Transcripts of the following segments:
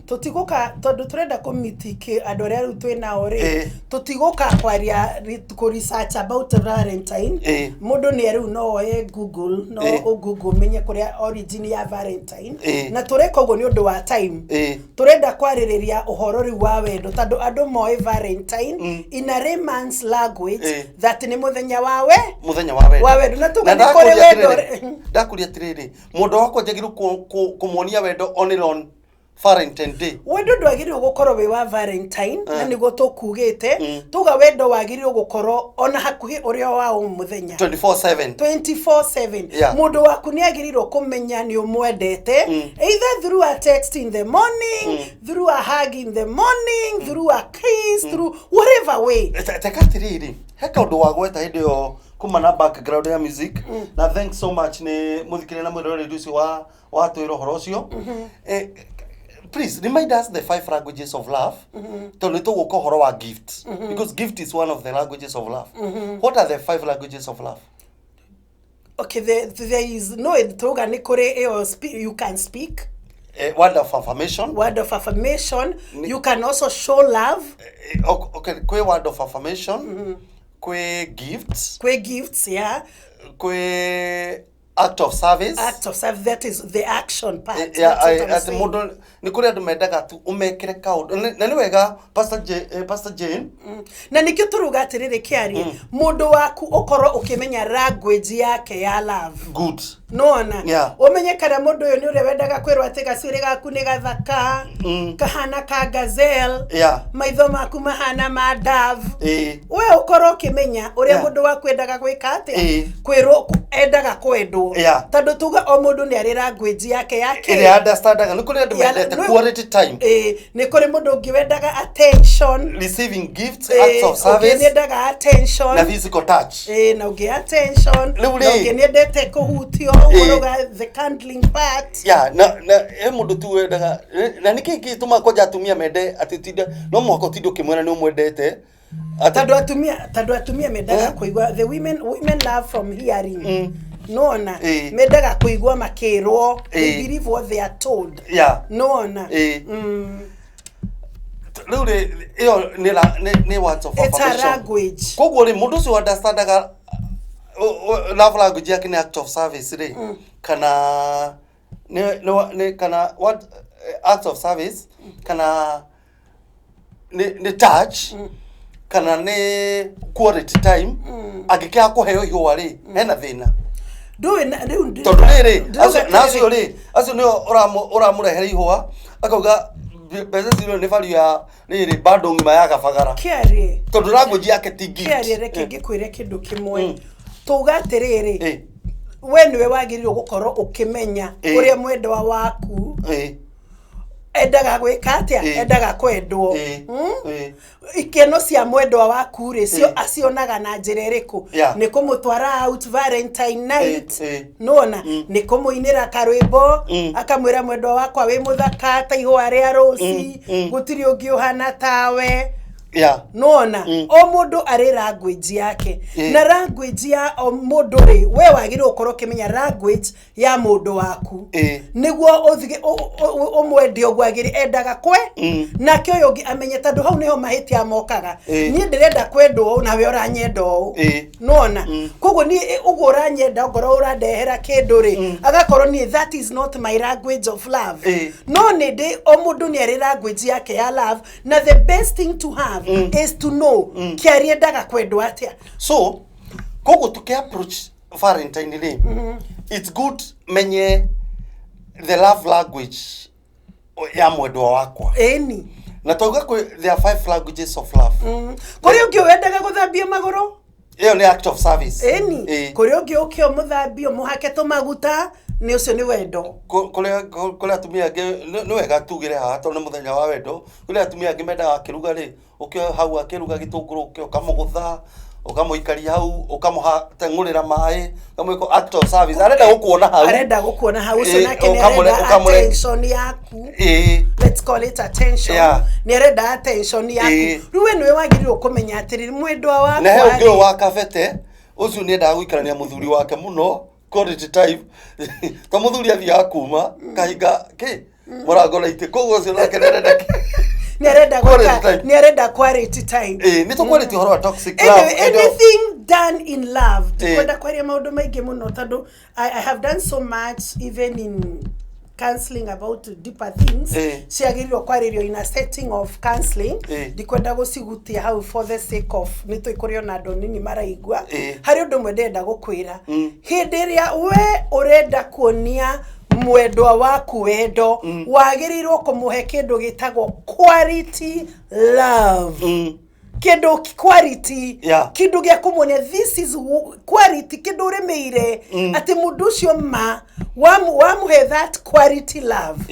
Tũtigũka tondũ tũrenda kũmitiki andũ arĩa rĩu twĩ nao rĩ. Tũtigũka kwaria kũ research about Valentine. Mũndũ nĩ rĩu no oe Google, no ũ Google ũmenye kũrĩa origin ya Valentine. Na tũreka ũguo nĩ ũndũ wa time. Tũrenda kwarĩrĩria ũhoro rĩu wa wendo tondũ andũ moĩ Valentine in a layman's language that nĩ mũthenya wa we Mũthenya wa wendo. Wa wendo. Na tuge Na nĩ kũrĩ ndakũria wendo atĩrĩrĩ, ndakũria atĩrĩrĩ, mũndũ wakwa njagĩrĩirwo kũmuonia wendo only on Valentine Day? Wendo ndwagĩrĩirwo gũkorwo wĩ wa Valentine, na nĩguo tũkugĩte tuga wendo wagĩrĩirwo gũkorwo ona hakuhĩ ũrĩa wa o mũthenya. 24/7. 24/7. Mũndũ waku nĩ agĩrĩirwo kũmenya nĩ ũmwendete, either through a text in the morning, through a hug in the morning, through a kiss, through whatever way. Teka atĩrĩrĩ, he kaũndũ wagweta hĩndĩ ĩyo kuma na background ya music, na thanks so much nĩ mũthikĩrĩria na mwĩroreri ũcio wa watwĩra ũhoro ũcio. Please remind us the five languages of love, tondũ nĩ tũgũka ũhoro wa gift, because gift is one of the languages of love. What are the five languages of love? Okay, there is no, tuga nĩ kũrĩ ĩyo you can speak. Word of affirmation. Word of affirmation. You can also show love. Okay, kwĩ word of affirmation, kwĩ gifts. Kwĩ gifts, yeah. Kwĩ act of service. Act of service, that is the action part. Yeah, That's what I'm atĩ saying. Mũndũ nĩ kũrĩ andũ mendaga tu ũmekĩre kaũndũ. Na nĩ wega Pastor Jane. Na nĩkĩo tũruga atĩrĩrĩ, kĩarie mũndũ waku ũkorwo ũkĩmenya language yake ya love. Good. Nona ũmenye kana mũndũ ũyũ nĩ ũrĩa wendaga kwĩrwo atĩ gacuĩrĩ gaku nĩ gathaka, kahana ka gazelle, maitho maku mahana ma dove. We ũkorwo ũkĩmenya ũrĩa mũndũ waku endaga gwĩka atĩa, kwĩrwo endaga kwendwo, tondũ tuga o mũndũ nĩ arĩ language yake ya kĩ. Ĩrĩa understandaga. Nĩ kũrĩ andũ mendete quality time. Ĩĩ, nĩ kũrĩ mũndũ ũngĩ wendaga attention. Receiving gifts, acts of ũngĩ service nĩ endaga attention na physical touch. Ĩĩ, na ũngĩ attention Rĩu na rĩ. Ũngĩ nĩ endete kũhutio ũguo rauga the cuddling part. Ya, na he mũndũ tu wendaga. Na nĩkĩ gĩtũmaga kwanja atumia mende atĩ tinde no mũhaka ũtinde ũkĩmwĩra nĩ ũmwendete? Tondũ atumia mendaga kũigua, the women love from hearing, nona mendaga kũigua makĩrwo. They believe what they are told. Nona. Rĩu rĩ, ĩyo nĩ words of It's a affirmation. Language. Koguo rĩ, mũndũ ũcio understandaga love language yake nĩ act of service rĩ, kana nĩ kana what, act of service, kana nĩ touch, kana nĩ quality time, angĩkĩaga kũheo ihũa rĩ, hena thĩna? Ndũĩ rĩu Tondũ rĩrĩ ndĩrauga na acio atĩrĩrĩ, rĩ, acio nĩo ũramũrehere ihũa, akauga mbeca icio nĩ value ya rĩrĩ bando ng'ima ya gabagara, kĩarie tondũ language yake ti gift. Kĩarie, reke ngĩkwĩre kĩndũ kĩmwe. Tuga atĩrĩrĩ, we nĩwe wagĩrĩirwo gũkorwo ũkĩmenya ũrĩa mwendwa waku endaga gwĩka atĩa, endaga kwendwo. Ikeno cia mwendwa waku rĩ, cio acionaga na njĩra ĩrĩkũ? Nĩ kũmũtwara out Valentine night? Nona nĩ kũmũinĩra karwĩmbo, akamwĩra, "Mwendwa wakwa, wĩ mũthaka ta ihũa rĩa rũci, gũtirĩ ũngĩ ũhana tawe"? Nona o mũndũ arĩ language yake. Na language ya o mũndũ rĩ, we wagĩrĩirwo gũkorwo ũkĩmenya language ya mũndũ waku, nĩguo ũthige ũmwende ũguo agĩrĩ endaga kwe. Nake ũyũ ũngĩ amenye, tondũ hau nĩho mahĩtia mokaga. Niĩ ndĩrenda kwendwo ũũ, nawe ũranyenda ũũ. Nona koguo niĩ ũguo ũranyenda, ongorwo ũrandehera kĩndũ rĩ, agakorwo niĩ that is not my language of love. No nĩ ndĩ o mũndũ nĩ arĩ language yake ya love, na the best thing to have is to know kĩaria endaga kwendwo atĩa. So koguo tuki approach Valentine rĩ, it's good menye the love language ya mwendwa wakwa. Ĩni. Na twauga kwĩ there are five languages of love. Kũrĩ ũngĩ wendaga gũthambio magũrũ. Ĩyo nĩ act of service. Ĩni. Kũrĩ ũngĩ ũke ũmũthambie, ũmũhake tũmaguta, nĩ ũcio nĩ wendo. Kũrĩ atumia angĩ, nĩ wega tugĩre haha tondũ nĩ mũthenya wa wendo, kũrĩ atumia angĩ mendaga akĩruga rĩ, ũkĩoe hau akĩruga gĩtũngũrũ, ũke ũkamũgũtha, ũkamũikaria hau, ũkamũteng'ũrĩra maĩ, ũkamwĩka act of service, arenda gũkuona hau. Arenda gũkuona hau ũcio. Nake nĩ arenda attention yaku. Let's call it attention. Nĩ arenda attention yaku. Rĩu we nĩwe wagĩrĩirwo kũmenya atĩrĩrĩ, mwendwa wakwa Na he ũngĩ ũyũ rĩ, wa kabete ũcio, nĩ endaga gũikarania mũthuri wake mũno, quality time, to mũthuri athiaga kuma kahinga kĩ. Mũrango na itĩ, koguo ũcio nake nĩarenda Nĩ arenda Quality gwĩka time. Nĩ arenda quality time. Ĩĩ, nĩ tũkwarĩtie ũhoro wa toxic love. Anything done in love, ndikwenda kwaria maũndũ maingĩ mũno tondũ I have done so much even in counseling about deeper things ciagĩrĩirwo kwarĩrio in a setting of counseling. Ndikwenda gũcigutia hau for the sake of nĩ tũĩ kũrĩ ona andũ nini maraigua. Harĩ ũndũ ũmwe ndĩrenda gũkwĩra: hĩndĩ ĩrĩa we ũrenda kuonia mwendwa waku wendo, wagĩrĩirwo kũmũhe kĩndũ gĩtagwo quality love, kĩndũ quality, kĩndũ gĩa kũmuonia this is quality, kĩndũ ũrĩmĩire atĩ mũndũ ũcio ma wamũhe that quality love,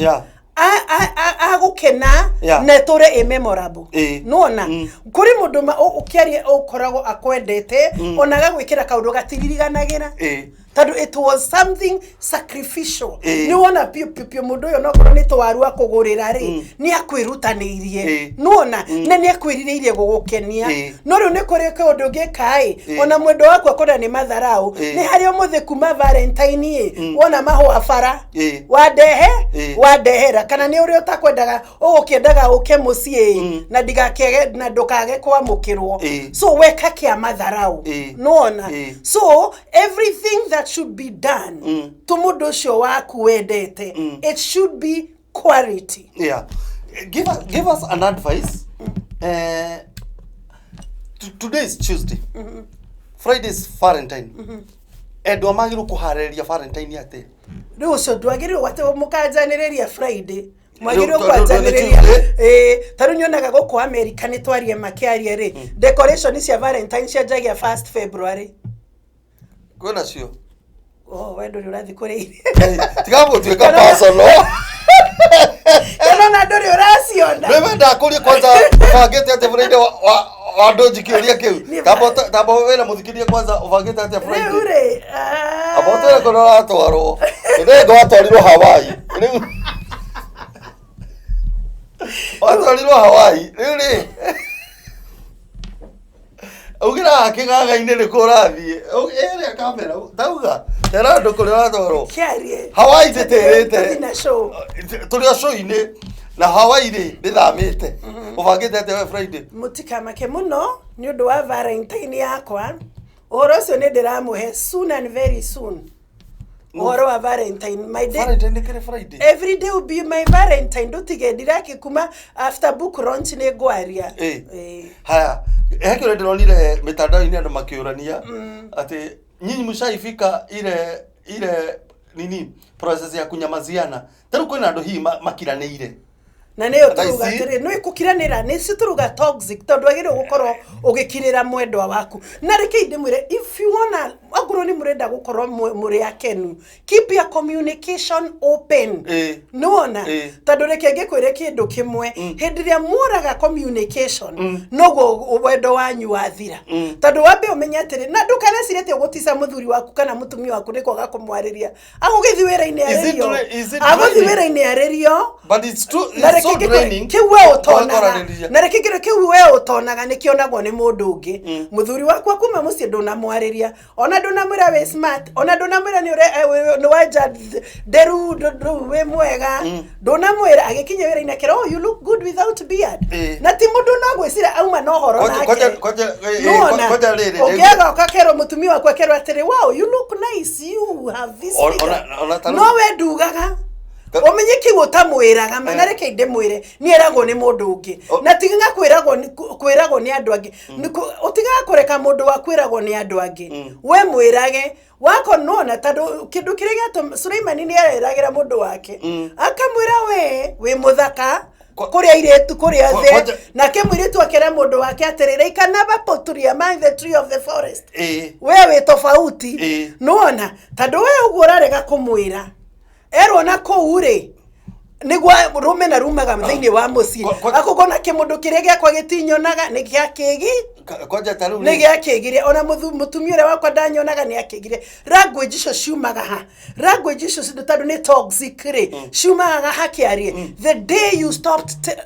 agũkena na ĩtũre ĩ memorable. Nĩwona kũrĩ mũndũ ũkĩaria ũkoragwo akwendete, ona agagwĩkĩra kaũndũ gatiririganagĩra tondũ it was something sacrificial. Nĩ wona piũ piũ piũ mũndũ ũyũ nokorwo nĩ twaru akũgũrĩra rĩ, nĩ akwĩrutanĩirie. Nĩwona na nĩ akwĩrirĩirie gũgũkenia. No rĩu nĩ kũrĩ kĩũndũ ũngĩka ĩ, ona mwendo waku akorwo nĩ matharau, nĩ harĩ ũmũthĩ kuma Valentine ĩ, wona mahũa bara, wandehe, wandehera, kana nĩ ũrĩa ũtakwendaga ũgũkĩendaga ũke mũciĩ na ndigakĩage na ndũkage kwamũkĩrwo. So weka kĩa matharau. Nĩwona? So everything that should be done to mũndũ ũcio waku wendete, it should be quality. Yeah, give us an advice. Today is Tuesday, Friday is Valentine. Endwa magĩrĩirwo kũharĩrĩria Valentine atĩa? Rĩu ũcio ndwagĩrĩirwo gwate mũkanjanĩrĩria Friday, mwagĩrĩirwo Rĩu, tondũ nĩ kwanjanĩrĩria. Tuesday. Ĩĩ, ta rĩu nyonaga gũkũ America nĩ twarie makĩaria rĩ, decoration cia Valentine cianjagia 1st February. Kwĩna cio. Oh, we ndũrĩ ũrathiĩ kũrĩa irio. Tiga gũtuĩka personal. Kana ona ndũrĩ ũraciona. Nĩ wendaga kũria kwanza ũbangĩte atĩa Friday wa andũ njikĩũria kĩu. Tamba wĩra mũthikĩrie kwanza, ũbangĩte atĩa Rĩu Friday? rĩ, ah. Amba ũtwĩre kũrĩa ũratwarwo. Ndĩrenga watwarirwo Hawaii. Rĩu watwarirwo Hawaii. Rĩu rĩ, ugĩra haha kĩng'ang'a-inĩ nĩkũ ũrathiĩ? Ĩrĩa kamera tauga tera andũ kũrĩa ũratwarwo. Kĩarie. Hawaii ndĩtĩrĩte. Tũthiĩ na show. Tũrĩ o show-inĩ na Hawaii rĩ, ndĩthamĩte. Ũbangĩte atĩa we Friday? Mũtikamake mũno nĩ ũndũ wa Valentine yakwa. Ũhoro ũcio nĩ ndĩramũhe soon and very soon, ũhoro wa Valentine, my day. Valentine nĩ kĩrĩ Friday? Every day will be my Valentine. Ndũtige ndiraki kuma after book launch nĩ ngwaria. Ĩĩ. Haya, he kĩũria ndĩronire mitandao-inĩ andũ makĩũrania atĩ nyinyi mshaifika ile nini, process ya kunyamaziana. Ta rĩu kwĩna andũ hihi makiranĩire. Na nĩyo Thaa tũruga ici- atĩrĩ, nĩ gũkiranĩra nĩcio tũruga toxic, tondũ wagĩrĩirwo gũkorwo ũgĩkirĩra mwendwa waku. Na rekei ndĩmwĩre, if you wanna, angorwo nĩ mũrenda gũkorwo mũrĩ akenu, keep your communication open. Nĩwona? Tondũ reke ngĩkwĩre kĩndũ kĩmwe, hĩndĩ ĩrĩa mworaga communication, noguo wendo wanyu wathira. Tondũ wambe ũmenye atĩrĩ, na ndũkanecirie atĩ ũgũtica mũthuri waku kana mũtumia waku nĩ kwaga kũmwarĩria. Agũgĩthiĩ wĩra-inĩ Is it arĩrio, is it agũthiĩ draining? wĩra-inĩ arĩrio. But it's true, Na it's so reke ngĩkwĩre, draining. kĩu we ũtonaga Kwaranĩria. na reke ngĩre, kĩu we ũtonaga nĩ kĩonagwo nĩ mũndũ ũngĩ. Mũthuri waku akuma mũciĩ, ndũnamwarĩria, ona ndũnamwĩra wĩ smart, ona ndũnamwĩra nĩ nĩ wenja nderu, wĩ mwega, ndũnamwĩra. Agĩkinya wĩra-inĩ akĩra, "Oh, you look good without beard." Na ti mũndũ no gwĩciria auma na ũhoro nake. Nĩwona? Kwanja rĩrĩ, Ũngĩaga ũkakerwo mũtumia waku akerwo atĩrĩ, "Wow, you look nice, you have this figure." Ona ta rĩu- No we ndugaga ũmenye kĩu ũtamwĩraga ma. Na reke ndĩmwĩre, nĩ eragwo nĩ mũndũ ũngĩ. Na tigaga kwĩragwo nĩ andũ angĩ. Ũtigaga kũreka mũndũ wa kwĩragwo nĩ andũ angĩ, we mwĩrage wako. Nona tondũ kĩndũ kĩrĩa gĩatũma Suleimani nĩ areragĩra mũndũ wake, akamwĩra we wĩ mũthaka kũrĩ airĩtu kũrĩ othe. Nake mũirĩtu akera mũndũ wake atĩrĩ, "Like an apple tree among the tree of the forest, we wĩ tofauti." Nĩwona tondũ we ũguo ũrarega kũmwĩra erwo na kũu rĩ, nĩguo rũmena rumaga thĩinĩ wa mũciĩ. Akũgona kĩmũndũ kĩrĩa gĩakwa gĩtinyonaga nĩ gĩakĩgi. Kwanja ta rĩu Nĩ rĩ, gĩakĩgire, ona mũtumia ũrĩa wakwa ndanyonaga nĩ akĩgire. Language icio ciumaga ha? Language icio tondũ nĩ toxic rĩ, ciumaga ha? Kĩarie, the day you stopped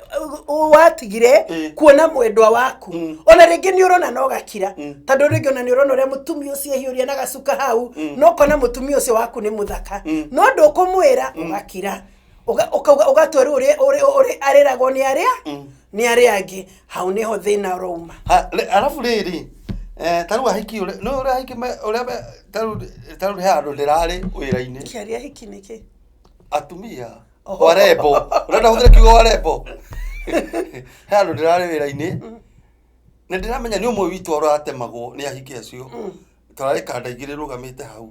watigire kuona mwendwa waku, ona rĩngĩ nĩ ũrona no gakira, tondũ rĩngĩ ona nĩ ũrona ũrĩa mũtumia ũcio ehiũria na gacuka hau, no kona mũtumia ũcio waku nĩ mũthaka, no ndũkũmwĩra, ũgakira. Ũkauga ũgatua rĩu ũrĩa arĩragwo nĩ arĩa nĩ arĩa angĩ. Hau nĩho thĩna ũrauma. Arabu rĩrĩ, ta rĩu ahiki ũrĩa nĩ ũrĩa ahiki ũrĩa ta rĩu he handũ ndĩrarĩ wĩra-inĩ. Kĩaria hiki nĩkĩ? Atumia warembo, ũrenda hũthĩre kiugo warembo. He handũ ndĩrarĩ wĩra-inĩ na ndĩramenya nĩ ũmwe witũ ũratemagwo nĩ ahiki acio. Tũrarĩ kanda igĩrĩ rũgamĩte hau.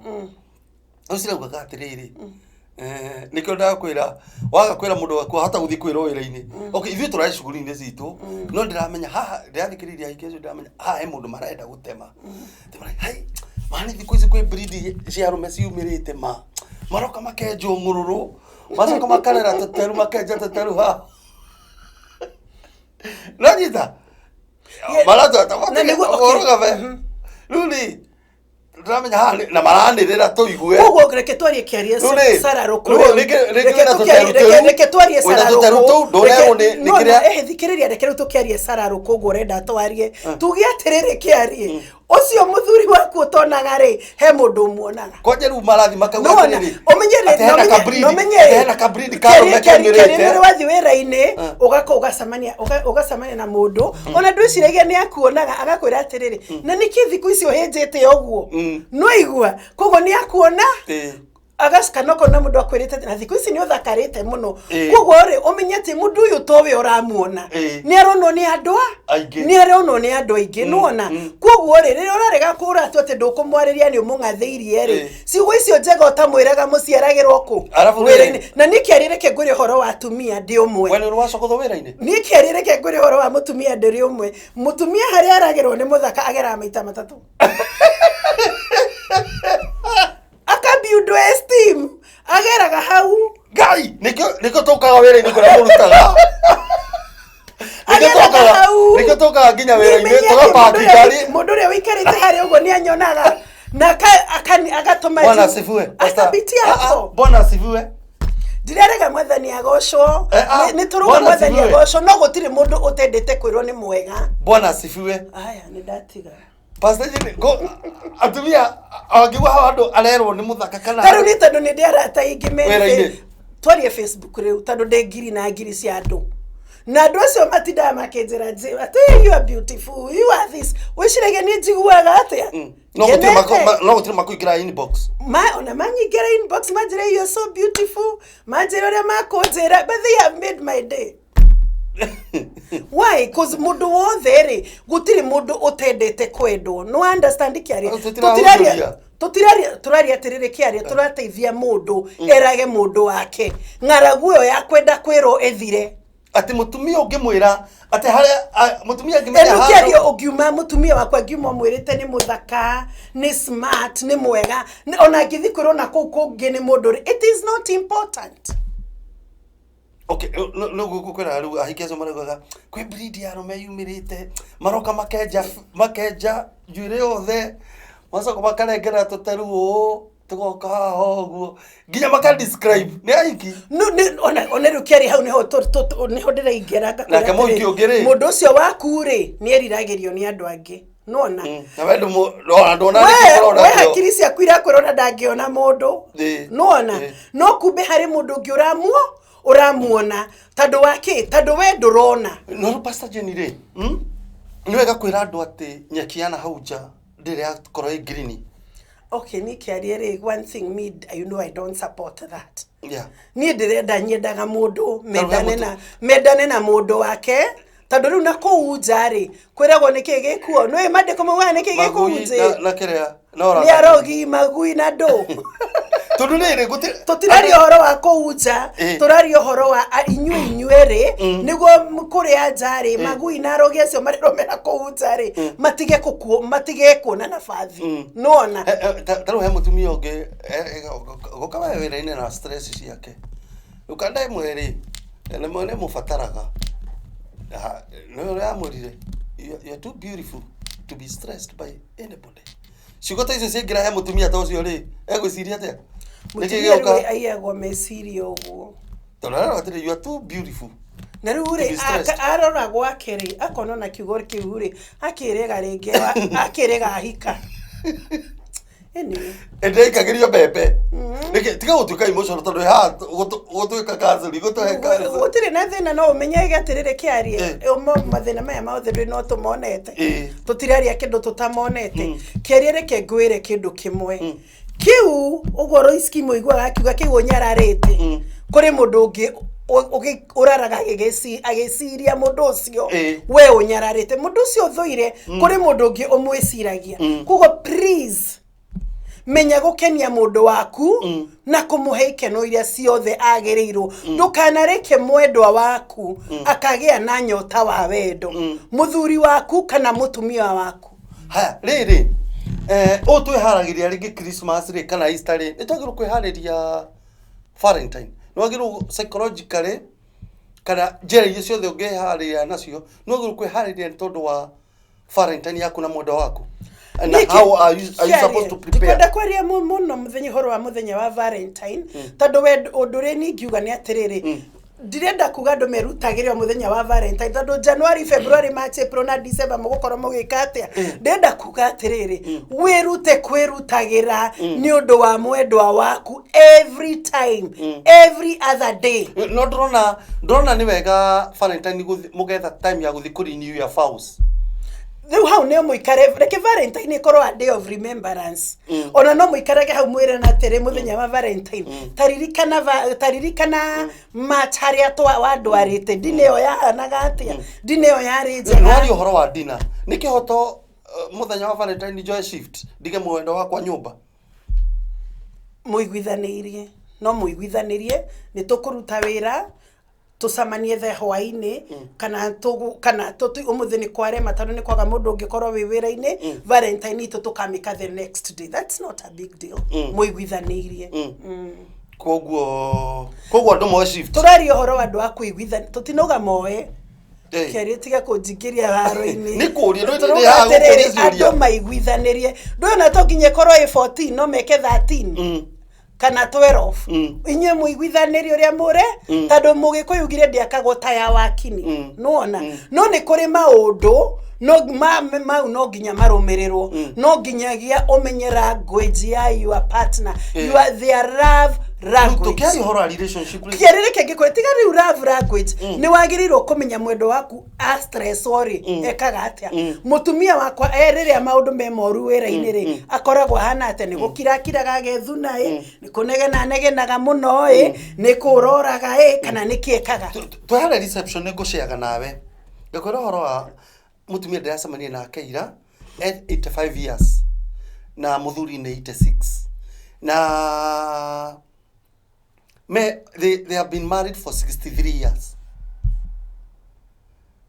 Rĩu ciraugaga atĩrĩrĩ, nĩkĩo ndakwĩra waga kwĩra mũndũ waku ahota gũthiĩ kwĩrwo wĩra-inĩ. Okay, ithuĩ tũrarĩ cuguri-inĩ citũ, no ndĩramenya haha ndĩrathikĩrĩria ahiki acio, ndĩramenya haha he mũndũ marenda gũtema. Ndĩmara, hai mani, thikũ ici kwĩ breed cia arũme ciumĩrĩte, ma maroka makenjwo ng'ũrũrũ, macoka makarera tũteru, makenja tũteru haha nanyita maratwata Na okay. ũrũgame. Rĩu rĩ, ndĩramenya haha na maranĩrĩra tũigue. Koguo reke twarie kĩarie. Rĩu rĩ, Sara Rũkũ. Rĩu rĩngĩ wĩna tũteru tũu. Reke twarie Wĩna Sara tũteru Rũkũ. tũu, ndũrerwo nĩ No, kĩrĩa- na, thikĩrĩria, reke rĩu tũkĩarie Sara Rũkũ ũguo ũrenda twarie. Tuge atĩrĩrĩ, kĩarie ũcio mũthuri waku ũtonaga rĩ, he mũndũ ũmuonaga. Kwanja rĩu marathi makauga Nĩwona, atĩrĩrĩ, ũmenye rĩ, atĩ hena kabreed, na ũmenye atĩ hena kabreed ka arũme kaumĩrĩte. Rĩrĩa wathiĩ wĩra-inĩ, ũgakorwo ũgacemania na mũndũ ona ndwĩciragia nĩ akuonaga, agakwĩra atĩrĩrĩ, na nĩkĩ thikũ ici ũhĩnjĩte ũguo? No igua koguo nĩ akuona. Agacoka no kona mũndũ akwĩrĩte atĩ na thikũ ici nĩ ũthakarĩte mũno. Koguo rĩ, ũmenye atĩ mũndũ ũyũ towe ũramuona, nĩ aronwo nĩ andũ a Aingĩ. Nĩ aronwo nĩ andũ aingĩ, nĩwona? Koguo rĩ, rĩrĩa ũrarega kũra tu atĩ ndũkũmwarĩria nĩ ũmũng'athĩirie rĩ, ciugo icio njega ũtamwĩraga mũciaragĩrwo kũ? Arabu rĩ- Wĩra-inĩ. Na niĩ kĩarie, reke ngwĩre ũhoro wa atumia ndĩ ũmwe. We nĩ ũrĩ wacogothwo wĩra-inĩ? Niĩ kĩarie, reke ngwĩre ũhoro wa mũtumia ndĩrĩ ũmwe. Mũtumia harĩa aragĩrwo nĩ mũthaka ageraga maita matatũ akabuild esteem, ageraga hau. Ngai, nĩkĩo tũkaga wĩra-inĩ kũrĩa mũrutaga. Nĩkĩo Ageraga hau. Nĩkĩo tũkaga nginya wĩra-inĩ Nĩmenye atĩ tũgapaki ngari. Mũndũ ũrĩa ũikarĩte harĩa ũguo nĩ anyonaga na agatũma Bwana asifiwe. Pastor. Akapitia Ah, ah, hapo. Bwana asifiwe. Ndirarega Mwathani agocwo. Eh, ah, Nĩ tũrauga Bwana Mwathani asifiwe. agocwo, no gũtirĩ mũndũ ũtendete kwĩrwo nĩ mwega. Bwana asifiwe. Aya, nĩ ndatiga. Pastor Jimmy, go atumia angĩgua hau andũ arerwo nĩ mũthaka kana Ta rĩu nĩ tondũ nĩ ndĩ arata aingĩ me Wĩra-inĩ. Twarie Facebook rĩu, tondũ ndĩ ngiri na ngiri cia andũ, na andũ acio matindaga makĩnjĩra atĩ, "Hey, you are beautiful, you are this." Wĩciragia nĩ njiguaga atĩa? No gũtirĩ Ngenete. no gũtirĩ makũingĩra inbox? Ma ona manyingĩra inbox manjĩre, "You are so beautiful," manjĩre ũrĩa makũnjĩra, but they have made my day. Why? Cause mũndũ wothe rĩ, gũtirĩ mũndũ ũtendete kwendwo. No understand, kĩaria? Tũtirahunjũria. Tũtiraria, tũraria atĩrĩrĩ, kĩaria, tũrateithia mũndũ erage mũndũ wake ng'aragu ĩyo ya kwenda kwĩrwo ĩthire. Atĩ mũtumia ũngĩmwĩra atĩ harĩa mũtumia angĩmenya Ĩno handũ kĩario, ũngiuma mũtumia wakwa ngiuma mwĩrĩte nĩ mũthaka, nĩ smart, nĩ mwega, ona angĩthiĩ kwĩrwo na kũu kũngĩ nĩ mũndũ rĩ, it is not important. Okay, rĩu gũkwĩra rĩu ahiki acio maraugaga kwĩ breed ya arũme yumĩrĩte, maroka makenja njuĩrĩ yothe, macoka makarengera tũteru ũũ tũgoka haha ũguo, nginya maka describe nĩ ahiki. No, ona rĩu kĩarĩ hau nĩho nĩho ndĩraingĩra ngakwĩra Nake mũhiki atĩrĩ, ũngĩ rĩ? Mũndũ ũcio waku rĩ, nĩ eriragĩrio nĩ andũ angĩ, nona? Na we ona ndona. We hakiri ciaku irakwĩra ona ndangĩona mũndũ. Nona? No kumbe harĩ mũndũ ũngĩ ũramuona tondũ wa kĩ? Tondũ we ndũrona. No Pastor Jenny rĩ, Nĩ wega kwĩra andũ atĩ nyeki ya na hau nja ndĩrĩ yakorwo ĩ green. Okay, niĩ kĩarie rĩ, one thing, me, you know I don't support that. Niĩ ndĩrenda nyendaga mũndũ mendane na mendane na mũndũ wake, tondũ rĩu na kũu nja rĩ, kwĩragwo nĩkĩ gĩkuo? Nĩũĩ mandĩko maugaga nĩkĩ gĩkũu Magui nja? na kĩrĩa na Nĩ arogi, magui na ndũ. Tondũ rĩrĩ gũtirĩ Tũtiraria ũhoro wa kũu nja. Tũraria ũhoro wa inyuĩ rĩ, nĩguo kũrĩa nja rĩ, magui na arogi acio marĩrũmĩra kũu nja rĩ, matige gũkuo, matige kuona nabathi, nĩwona? Ta rĩu he mũtumia ũngĩ gũka we wĩra-inĩ na stress ciake, rĩu kanda ĩmwe rĩ, rĩmwe nĩ mũbataraga. Nĩ ũrĩa amwĩrire, "You are too beautiful to be stressed by anybody." Ciugo ta icio ciaingĩra he mũtumia ta ũcio rĩ, egwĩciria atĩa? Nĩkĩ Mũtumia rĩu gĩũka? aiyagwo meciria ũguo. Tondũ arerwo atĩrĩ, "You are too beautiful Na rĩu to rĩ, be stressed." Arora gwake rĩ, akona na kiugo kĩu rĩ, akĩrega rĩngĩ akĩrega ahika. Anyway. Ĩndĩikagĩrio mbembe. Nĩkĩ tiga gũtuĩka emotional tondũ haha gũtuĩka counseling, gũtũhe counseling. Gũtirĩ na thĩna, no ũmenye atĩrĩrĩ, kĩarie. Mathĩna maya mothe ndĩ no tũmonete. Tũtiraria kĩndũ tũtamonete. Kĩarie, reke ngwĩre kĩndũ kĩmwe kĩu ũguo Royce ũiguaga akiuga kĩu ũnyararĩte. Kũrĩ mũndũ ũngĩ ũraraga agĩciria mũndũ ũcio. We ũnyararĩte mũndũ ũcio ũthũire, kũrĩ mũndũ ũngĩ ũmwĩciragia. Koguo please menya gũkenia mũndũ waku na kũmũhe ikeno iria ciothe agĩrĩirwo. Ndũkanareke mwendwa waku akagĩa na nyota wa wendo, mũthuri waku kana mũtumia waku. Haya, rĩrĩ, ũũ twĩharagĩria rĩngĩ Christmas rĩ kana Easter rĩ, nĩ twagĩrĩirwo kwĩharĩria Valentine? Nĩ wagĩrĩirwo psychologically kana njĩra iria ciothe ũngĩharĩria nacio, nĩ wagĩrĩirwo kwĩharĩria nĩ tondũ wa Valentine yaku na mwendwa waku. And how are you supposed to prepare? Ndikwenda kwaria mũno mũthenya ũhoro wa mũthenya wa Valentine, tondũ we ũndũ ũrĩa niĩ ingiuga nĩ atĩrĩrĩ, ndirenda kuga andũ merutagĩre o mũthenya wa Valentine, tondũ January, February, March, April na December mũgũkorwo mũgĩka atĩa? Ndĩrenda kuga atĩrĩrĩ, wĩrute kwĩrutagĩra nĩ ũndũ wa mwendwa waku every time, every other day. No ndĩrona nĩ wega Valentine mũgetha time ya gũthiĩ kũ renew your vows. Rĩu hau nĩ mũikare, reke Valentine ĩkorwo a day of remembrance. Ona no mũikarage hau mwĩrane atĩrĩ, mũthenya wa Valentine taririkana taririkana match harĩa twa wandwarĩte, dinner ĩyo yahanaga atĩa, dinner ĩyo yarĩ njega. Nĩ waria ũhoro wa dinner, nĩ kĩhoto mũthenya wa Valentine njoe shift ndige mwendwa wakwa nyũmba? Mũiguithanĩirie, no mũiguithanĩrie nĩ tũkũruta wĩra tũcemanie the hwaĩ-inĩ, kana tũgu kana ũmũthĩ nĩ kwarema tondũ nĩ kwaga mũndũ ũngĩkorwo wĩ wĩra-inĩ, Valentine itũ tũkamĩka the next day. That's not a big deal mũiguithanĩirie. Koguo andũ moe shift. Tũraria ũhoro wa andũ a kũiguithania, tũtinauga moe. Kĩaria, tiga kũnjingĩria haro-inĩ. Nĩ kũũria, ndũĩ Tũrauga ndĩ haha atĩrĩrĩ, gũkũria ciũria. Andũ maiguithanĩrie, ndũĩ to nginya ĩkorwo ĩ 14, no meke 13 kana 12. Inyuĩ mũiguithanĩrie ũrĩa mũre, tondũ mũgĩkũyũ ugire ndĩakagwo ta ya wakini. Nĩwona, no nĩ kũrĩ maũndũ no mau no nginya marũmĩrĩrwo, no nginyagia ũmenye language ya your partner, your their love language. Tũkĩaria ũhoro wa relationship rĩ, Kĩarĩrĩ kĩngĩ tiga rĩu love language, nĩ wagĩrĩirwo kũmenya mwendo waku a stress rĩ ekaga atĩa. Mũtumia wakwa rĩrĩa maũndũ me moru wĩra-inĩ rĩ, akoragwo ahana atĩa? Nĩ gũkira akiraga agethuna ĩ, nĩ kũnegena anegenaga mũno ĩ, nĩ kũroraga ĩ, kana nĩ kĩ ekaga? Twĩ harĩa reception nĩ ngũceaga nawe, ngakwĩra ũhoro wa mũtumia ndĩracemania nake ira, at 85 years na mũthuri nĩ 86 na they have been married for 63 years,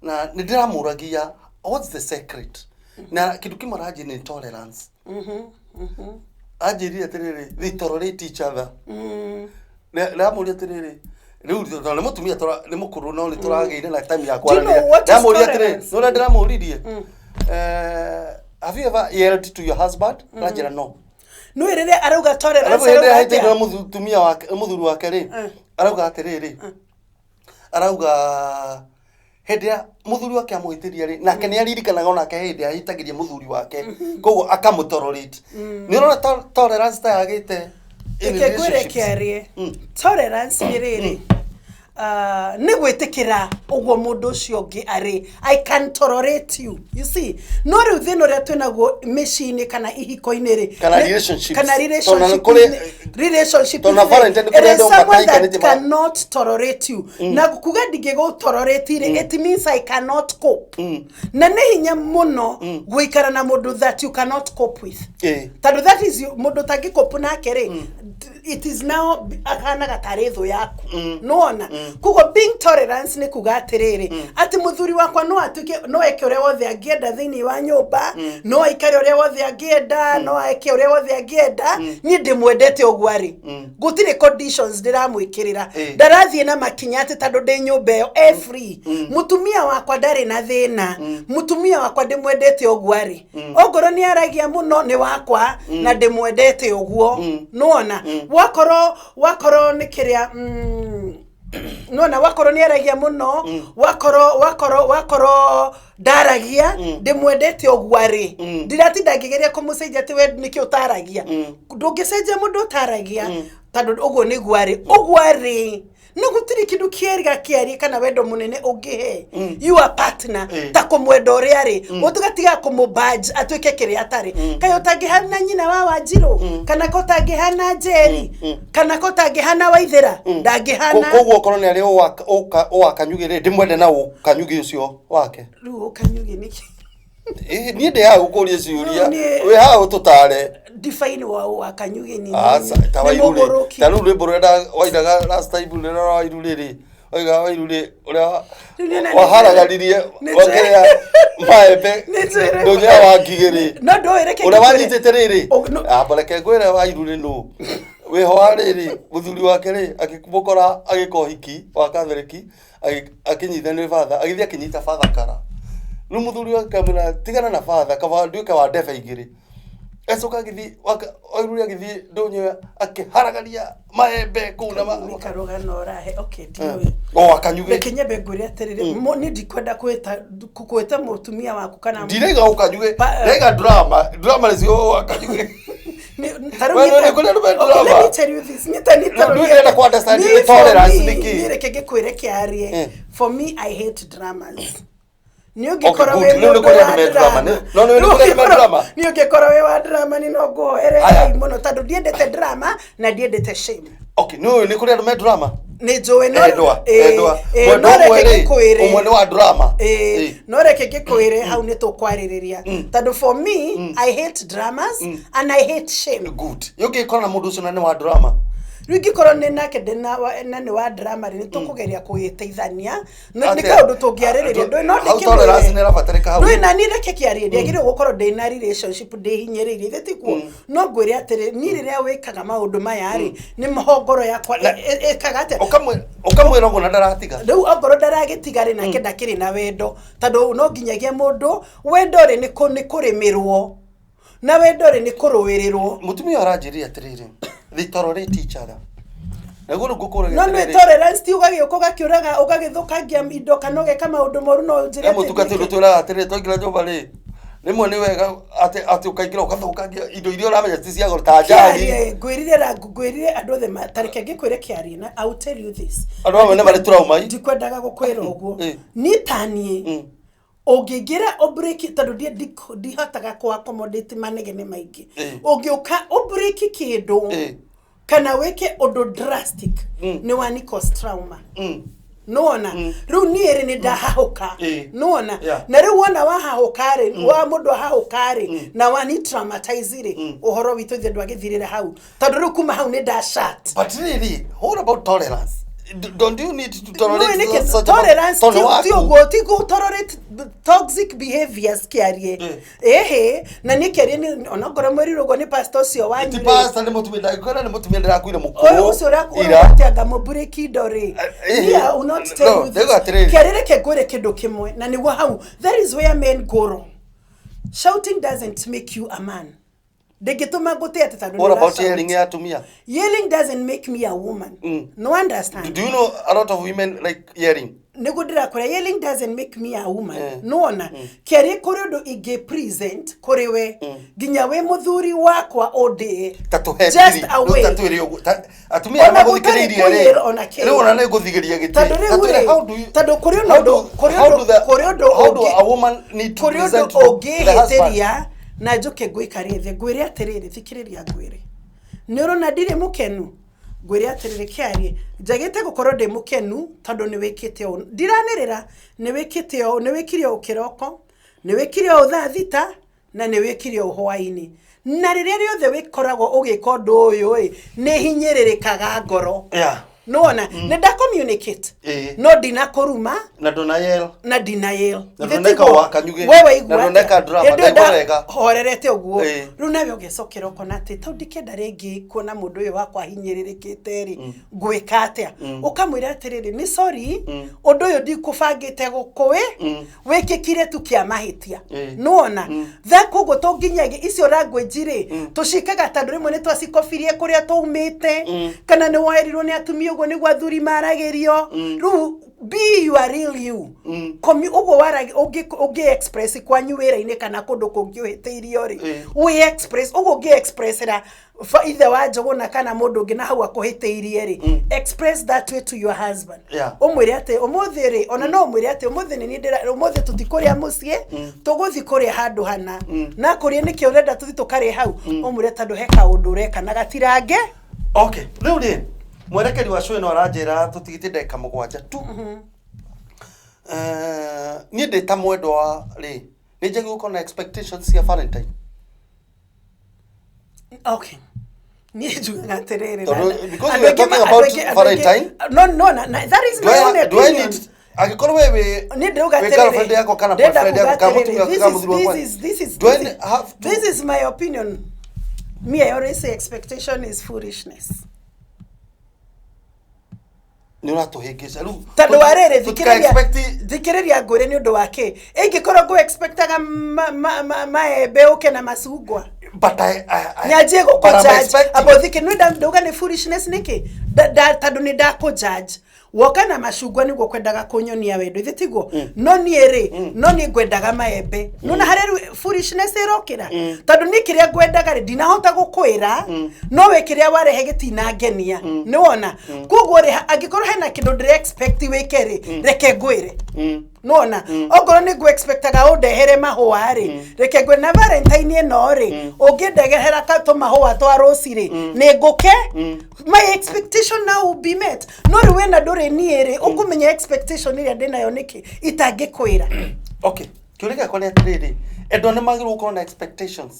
na nĩ ndĩramũragia, "What's the secret?" Na kĩndũ kĩmwe aranjĩra nĩ tolerance. Anjĩrire atĩrĩrĩ, they tolerate each other. Ndĩramũria atĩrĩrĩ, rĩu tondũ nĩ mũtumia nĩ mũkũrũ no nĩ tũragĩire na time ya Do you know kwaranĩria. what is Ndĩramũria atĩrĩrĩ, tolerance? nĩ ũrĩa ndĩramũririe, "Have you ever yelled to your husband?" Aranjĩra no. Nĩ rĩrĩa arauga tolerance, Arabu hĩndĩ arauga ĩrĩa ahĩtĩirio atĩa? na mũtumia wake, mũthuri wake rĩ, arauga atĩrĩrĩ, arauga hĩndĩ ĩrĩa mũthuri wake amũhĩtĩria rĩ, nake nĩ aririkanaga onake hĩndĩ ahĩtagĩria mũthuri wake, koguo akamũtolerate. Nĩ ũrona tolerance ta yagĩte in Reke ngwĩre, relationships? kĩarie, tolerance nĩ rĩrĩ, nĩ gwĩtĩkĩra ũguo mũndũ ũcio ũngĩ arĩ. I can tolerate you, you see. No rĩu thĩna ũrĩa twĩnaguo mĩciĩ-inĩ kana ihiko-inĩ rĩ, Kana relationships. kana Tondũ relationship relationship tondũ na Valentine kũrĩ it is andũ someone that matahikanĩtie cannot tolerate you. Na kuga ndingĩgũ tolerate rĩ, it means I cannot cope, na nĩ hinya mũno gũikara na mũndũ that you cannot cope with, tondũ that is mũndũ ũtangĩcope nake rĩ, it is now ahanaga tarĩ thũ yaku, nĩwona? Koguo being tolerance nĩ kuga atĩrĩrĩ, atĩ mũthuri wakwa no atuĩke no eke ũrĩa wothe angĩenda thĩinĩ wa nyũmba, no aikare ũrĩa wothe angĩenda, no eke ũrĩa wothe angĩenda, niĩ ndĩmwendete ũguo arĩ, gũtirĩ conditions ndĩramwĩkĩrĩra. Ndarathiĩ na makinya atĩ tondũ ndĩ nyũmba ĩyo e free. Mũtumia wakwa ndarĩ na thĩna, mũtumia wakwa ndĩmwendete ũguo arĩ, ongorwo nĩ aragia mũno nĩ wakwa na ndĩmwendete ũguo, nĩwona? Wakorwo nĩ kĩrĩa Nona wakorwo nĩ aragia mũno, wakorwo ndaragia, ndĩmwendete ũguo arĩ. Ndiratinda ngĩgeria kũmũcenjia atĩ we nĩkĩ ũtaragia. Ndũngĩcenjia mũndũ ũtaragia, tondũ ũguo nĩguo arĩ, ũguo arĩ. No gũtirĩ kĩndũ kĩega kĩarie kana wendo mũnene ũngĩhe your partner ta kũmwenda ũrĩa arĩ, ũtũgatiga kũmũbudge atuĩke kĩrĩa atarĩ. Kaĩ ũtangĩhana nyina wa Wanjirũ, kana ko ũtangĩhana Njeri, kana ko ũtangĩhana Waithĩra? Ndangĩhana. Koguo okorwo nĩ arĩ ũwa Kanyugĩ rĩ, ndĩmwende na ũkanyugĩ ũcio wake? Rĩu ũkanyugĩ nĩkĩ? Ĩ, niĩ ndĩ haha gũkũria ciũria. Rĩu niĩ- Wĩ haha ũtũtare. Define wa Kanyugĩ nĩ Aca, ta nĩ Wairu rĩ, mũgũrũki. ta rĩu rwĩmbo rũrĩa wainaga last time, rũrĩa rwa Wairu rĩrĩ, waigaga Wairu rĩ, ũrĩa Rĩu niĩ na- waharagaririe nĩ wakĩrĩa maembe Nĩ njũĩ ndũnyũ ya Wangigĩ rĩ, No ndũĩ, reke ũrĩa ngĩkwĩre. wanyitĩte rĩrĩ. No- Amba reke ngwĩre, Wairu rĩ, nũ wĩho wa rĩrĩ, mũthuri wake rĩ, akĩmũkora agĩka ũhiki wa Katholiki, akĩnyita nĩ batha, agĩthiĩ akĩnyita batha kara. Rĩu mũthuri wake akamwĩra, "Tigana na batha, kaba nduĩke wa ndebe igĩrĩ." Acoka agĩthiĩ Wairuri agĩthiĩ ndũnyũ akĩharagania maembe kũu na Nĩ karũgano ũrahe. Okay, ndiũĩ. O akanyugĩ. Reke nyambe ngwĩre atĩrĩrĩ, niĩ ndikwenda kwĩta mũtumia waku kana Ndiraiga ũkanyugĩ, ndaiga drama, drama nĩcio ũkanyugĩ. Ta rĩu We nĩ kũrĩ andũ me Okay, drama. let me tell you this. Nyita Rĩu ndĩrenda kũ understand Niĩ for tolerance me, nĩ kĩĩ? niĩ reke ngĩkwĩre kĩarie. For me, I hate dramas. Nĩ Okay, ũngĩkorwo good. wĩ Rĩu nĩ mũndũ kũrĩ wa andũ me drama. drama. No, nĩ Rĩu kũrĩ andũ me drama. Niĩ ũngĩkorwo wĩ wa drama, nĩ no ngũhoere Haya. Ngai mũno, tondũ ndiendete drama na ndiendete shame. Okay, nĩ ũyũ nĩ kũrĩ andũ me drama. Nĩ njũĩ no Endwa, endwa. Ĩĩ, Mwendwa no ũmwe reke rĩ, ngĩkwĩre. ũmwe nĩ wa drama. Ĩĩ, no reke ngĩkwĩre, hau nĩ tũkwarĩrĩria, tondũ for me, I hate dramas and I hate shame. Good. Yũngĩkora na mũndũ ũcio na nĩ wa drama. Rĩu ingĩkorwo nĩ nake ndĩ na nĩ wa drama rĩ, nĩ tũkũgeria kũgĩteithania. Nĩ Atĩa? kaũndũ tũngĩarĩrĩria. Ndũĩ no Hau tolerance nĩ ĩrabatarĩka hau. Ndũĩ na niĩ reke kĩarie, ndiagĩrĩirwo gũkorwo ndĩ na relationship ndĩhinyĩrĩirie, ithe tiguo? No ngwĩre atĩrĩ, niĩ rĩrĩa wĩkaga maũndũ maya rĩ, nĩ ho ngoro yakwa ĩkaga atĩa? Ũkamwĩra ũguo na ndaratiga. Rĩu ongorwo ndaragĩtiga rĩ, nake ndakĩrĩ na wendo, tondũ no nginyagia mũndũ wendo rĩ, nĩ kũrĩmĩrwo, na wendo rĩ, nĩ kũrũĩrĩrwo. Mũtumia ũyũ aranjĩrire atĩrĩrĩ, they tolerate each other. Naguo rĩu ngũkũragia No nĩ atĩrĩrĩ, tolerance ti ũgagĩũka ũgakĩũraga, ũgagĩthũkangia indo kana ũgeka maũndũ moru, no ũnjĩre he atĩ mũtungatĩri nĩkĩ? ũtwĩraga atĩrĩrĩ, twaingĩra nyũmba rĩ, rĩmwe nĩ wega atĩ ũkaingĩra ũgathũkangia indo iria ũramenya ti cia goro ta njagi. Kĩarie, ngwĩrire ngwĩrire andũ othe ta reke ngĩkwĩre kĩarie, na I will tell you this. Andũ amwe nĩ marĩ trauma i. Ndikwendaga gũkwĩra ũguo. Niĩ ta niĩ, ũngĩingĩra ũbreki, tondũ ndihotaga kũ accommodate manegene maingĩ. Ũngĩũka ũbreki kĩndũ kana wĩke ũndũ drastic, nĩ wa cause trauma. Nĩwona rĩu niĩ rĩ, nĩ ndahahũka. Nĩwona? Na rĩu wona wahahũka rĩ, wa mũndũ ahahũka rĩ, na wani traumatize rĩ, ũhoro witũ ithe ndwagĩthirĩra hau, tondũ rĩu kuma hau nĩ ndashat. But really, what about tolerance? Don't you need to tolerate Nĩkĩ such a tolerance? tondũ Ti waku? ũguo, ti kũ tolerate toxic behaviors kĩarie. Ĩhĩ, na niĩ kĩarie onokorwo mwĩrirwo ũguo nĩ pastor ũcio wanyu Ti rĩ. pastor, nĩ mũtumia, ndangĩkwĩra nĩ mũtumia ndĩrakuire Ũyũ mũkũrũ ũcio ira. ũrakwĩra anga mũmburĩki indo rĩ. Niĩ, I will not tell No, you this. ndauga atĩrĩrĩ. Kĩarie, reke ngwĩre kĩndũ kĩmwe, na nĩguo hau that is where men go wrong. Shouting doesn't make you a man. Ndĩngĩtũma ngũtĩe atĩ tondũ What nĩ about ũra-shout. yelling ya atumia? Yelling doesn't make me a woman. No, understand? Do you know a lot of women like yelling? Nĩguo ndĩrakwĩra, yelling doesn't make me a woman. Nĩwona kĩarie, kũrĩ ũndũ ingĩ present kũrĩ we nginya wĩ mũthuri wakwa ũndĩe. Ta tũhe Just thiri. a way. Rĩu ta twĩre ũguo, atumia Ona arĩa magũthikĩrĩirie gũtarĩ rĩ, kũyĩra ona kĩ. rĩu ona nĩ ngũthigĩria gĩtĩ. Tondũ rĩu Ta twĩre, rĩ, how do you- tondũ kũrĩ how ũndũ do- how do kũrĩ ũndũ how do a woman need to kũrĩ ũndũ present to the husband? ũngĩhĩtĩria na njũke ngũikarie thĩ ngwĩre atĩrĩrĩ, thikĩrĩria ngwĩre, nĩ ũrona ndirĩ mũkenu, ngwĩre atĩrĩrĩ kĩarie, njagĩte gũkorwo ndĩ mũkenu tondũ nĩ wĩkĩte ũũ, ndiranĩrĩra, nĩ wĩkĩte ũũ, nĩ wĩkire ũũ kĩroko, nĩ wĩkire ũũ thaa 6, na nĩ wĩkire ũũ hwaĩ-inĩ, na rĩrĩa rĩothe wĩkoragwo ũgĩka ũndũ ũyũ ĩ, nĩ hinyĩrĩrĩkaga ngoro. Nĩwona nĩ nda communicate, no ndinakũruma. Na ndũna yell. Na ndinayel. Na ndũneka wa kanyugĩ. We waigua Na ndũneka atĩa? drama, Hĩndĩ ĩyo ndaigua wega. Horerete ũguo. Rĩu nawe ũgecokera ũkona atĩ tondũ ndikenda rĩngĩ kuona mũndũ ũyũ wakwa ahinyĩrĩrĩkĩte rĩ, ngwĩka atĩa? Ũkamwĩra atĩrĩrĩ, nĩ sorry, ũndũ ũyũ ndikũbangĩte gũkũĩ, wĩkĩkire tu kĩa mahĩtia. Nĩwona tha koguo tũnginyagia icio language rĩ, tũciĩkaga tondũ rĩmwe nĩ twacikobirie kũrĩa twaumĩte, kana nĩ woerirwo nĩ atumia. Ũguo nĩguo athuri maragĩrio. Rĩu be your real you. Ũguo ũngĩ express kwanyu wĩra-inĩ kana kũndũ kũngĩ ũhĩtĩirio rĩ, wĩ express ũguo ũngĩ expressera ithe wa Njũgũna kana mũndũ ũngĩ na hau akũhĩtĩirie rĩ, express that way to your husband. Ũmwĩre atĩ ũmũthĩ rĩ, ona no ũmwĩre atĩ ũmũthĩ nĩ niĩ ũmũthĩ tũtikũrĩa mũciĩ, tũgũthiĩ kũrĩa handũ hana, na kũrĩa nĩkĩ ũrenda tũthiĩ tũkarĩe hau, ũmwĩre tondũ he kaũndũ ũreka na gatirange. Okay, rĩu rĩ, mwerekeri wa show ĩno aranjĩra tũtigĩtie ndagĩka 7 tu. Niĩ ndĩ ta mwendwa rĩ, nĩ njagĩrĩirwo gũkorwo na expectations cia Valentine? Okay, niĩ njugaga atĩrĩrĩ, Tondũ, because we are talking about Valentine. No, na, that is Do my own I opinion. need, angĩkorwo we wĩ Niĩ ndĩrauga wĩ atĩrĩrĩ, girlfriend yakwa kana ndĩrenda boyfriend kuga yakwa kana atĩrĩrĩ, mũtumia wakwa this kana is- mũthuri wakwa, this is do I this is- have to this is my opinion. Me, I always say expectation is foolishness. Nĩ ũratũhĩngĩca rĩu. Tondũ wa rĩrĩ, Tũtika thikĩrĩria, thikĩrĩria ngwĩre nĩ ũndũ wa kĩ ingĩkorwo ngũ expectaga maembe ũke na macungwa, But I nyanjie but I'm gũkũ judge. expecting. Amba ũthike nĩ ndauga nĩ foolishness nĩkĩ? Tondũ nĩ ndakũ judge woka na macungwa nĩguo kwendaga kũnyonia wendo, ithe tiguo? No niĩ rĩ, no niĩ ngwendaga maembe. Nona harĩa rĩu foolishness ĩrokĩra, tondũ niĩ kĩrĩa ngwendaga rĩ, ndinahota gũkwĩra, no we kĩrĩa warehe gĩtinangenia, nĩ wona? Koguo rĩ, angĩkorwo hena kĩndũ ndĩre expect wĩke rĩ, reke ngwĩre. Nona okorwo nĩ ngũ expectaga ũndehere mahũa rĩ, reke ngwĩre na Valentine ĩno rĩ, ũngĩndehera ka tũmahũa twa rose rĩ, nĩ ngũke. My expectation now will be met. No rĩu wĩna ndũrĩ niĩ rĩ, ũkũmenya expectation ĩrĩa ndĩnayo nĩkĩ itangĩkwĩra? Okay, kĩũria gĩakwa nĩ atĩrĩrĩ, endwa nĩ magĩrĩirwo gũkorwo na expectations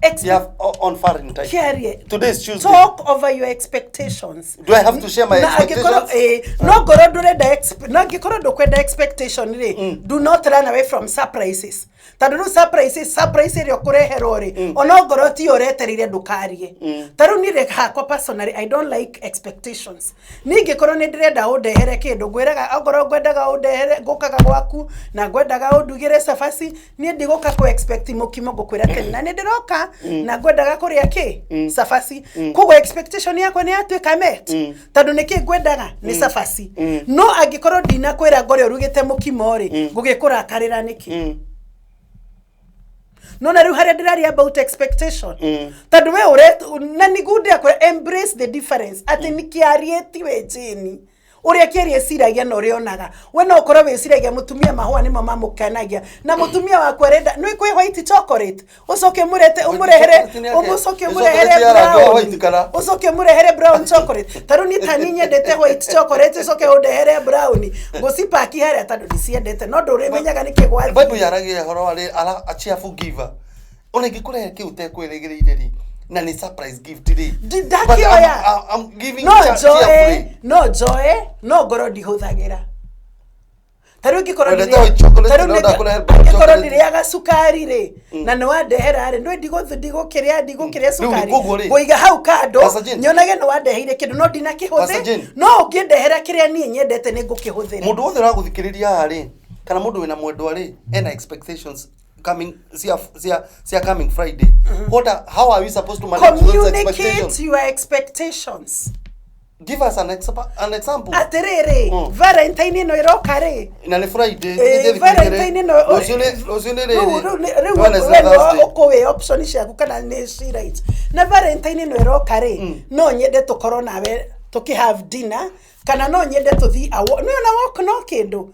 Expect on Valentine? Kiarie. Today is Tuesday. Talk over your expectations. Do I have to share my Na angĩkorwo expectations? No ngorwo ndũrenda no angĩkorwo ndũkwenda expectation rĩ, do not run away from surprises, tondũ rĩu surprises, surprise ĩrĩa ũkũreherwo rĩ, ona ngorwo ti ũretereire, ndũkarie. Ta rĩu niĩ rĩ, hakwa personally, I don't like expectations. Niĩ ingĩkorwo nĩ ndĩrenda ũndehere kĩndũ, ngwĩraga ongorwo ngwendaga ũndehere, ngũkaga gwaku na ngwendaga ũndugĩre cabaci, niĩ ndigũka kũ expect mũkimo. Ngũkwĩra tene na nĩ ndĩroka na ngwendaga kũrĩa kĩ cabaci. Koguo expectation yakwa nĩ yatuĩka met, tondũ nĩkĩ ngwendaga nĩ cabaci. No angĩkorwo ndinakwĩra ngore ũrugĩte mũkimo rĩ, ngũgĩkũrakarĩra nĩkĩ? Nona rĩu harĩa ndĩraria about expectation, tondũ we ũre na nĩguo ndĩrakwĩra embrace the difference, atĩ nĩ kĩarie tiwe Jane ũrĩa kĩaria eciragia na ũrĩa onaga. We no ũkorwo wĩciragia mũtumia mahũa nĩmo mamũkenagia, na mũtumia waku arenda nĩ kwĩ white chocolate, ũcoke mũrete ũmũrehere chocolate nĩ atĩa? ũcoke Nĩ ũmũrehere chocolate ya rangi wa brown white kana? Ũcoke ũmũrehere brown chocolate. Ta rĩu niĩ tani nyendete white chocolate, ũcoke ũndehere brown, ngũcipaki harĩa tondũ ndiciendete, no ndũrĩmenyaga nĩkĩ gwathiĩ. Bible yaragia ũhoro wa ara a cheerful giver. Ona ingĩkũrehe kĩu ũtekwĩrĩgĩrĩire rĩ, na nĩ surprise gift rĩ, Ndakĩoya. but I'm giving No njoe cheerfully. No njoe, no ngorwo ndihũthagĩra. Ta rĩu ingĩkorwo Wendete white chocolate, ta rĩu no ndakũrehe brown angĩkorwo chocolate. ndĩrĩaga cukari rĩ, na nĩ wandehera rĩ, nĩ ndigũkĩrĩa Rĩu cukari, koguo rĩ, ngũiga hau kando Pastor Jane. nyonage nĩ wandeheire kĩndũ, no Pastor ndinakĩhũthĩ. Jane. No ũngĩndehera kĩrĩa niĩ nyendete, nĩ ngũkĩhũthĩra. Mũndũ wothe ũragũthikĩrĩria haha rĩ, kana mũndũ wĩna mwendwa rĩ, ena expectations coming cia coming Friday, how are we supposed to manage those Communicate expectations? your expectations. Give us an example. Atĩrĩrĩ, Valentine ĩno ĩroka rĩ, Na nĩ Friday. Valentine ĩno Rũciũ nĩ rĩu rĩrĩ, rĩu Wednesday, we no Thursday. ũkũwĩ option ciaku kana nĩ ci right. Na Valentine ĩno ĩroka rĩ, no nyende tũkorwo nawe tũkĩ have dinner, kana no nyende tũthiĩ a no na walk, no kĩndũ,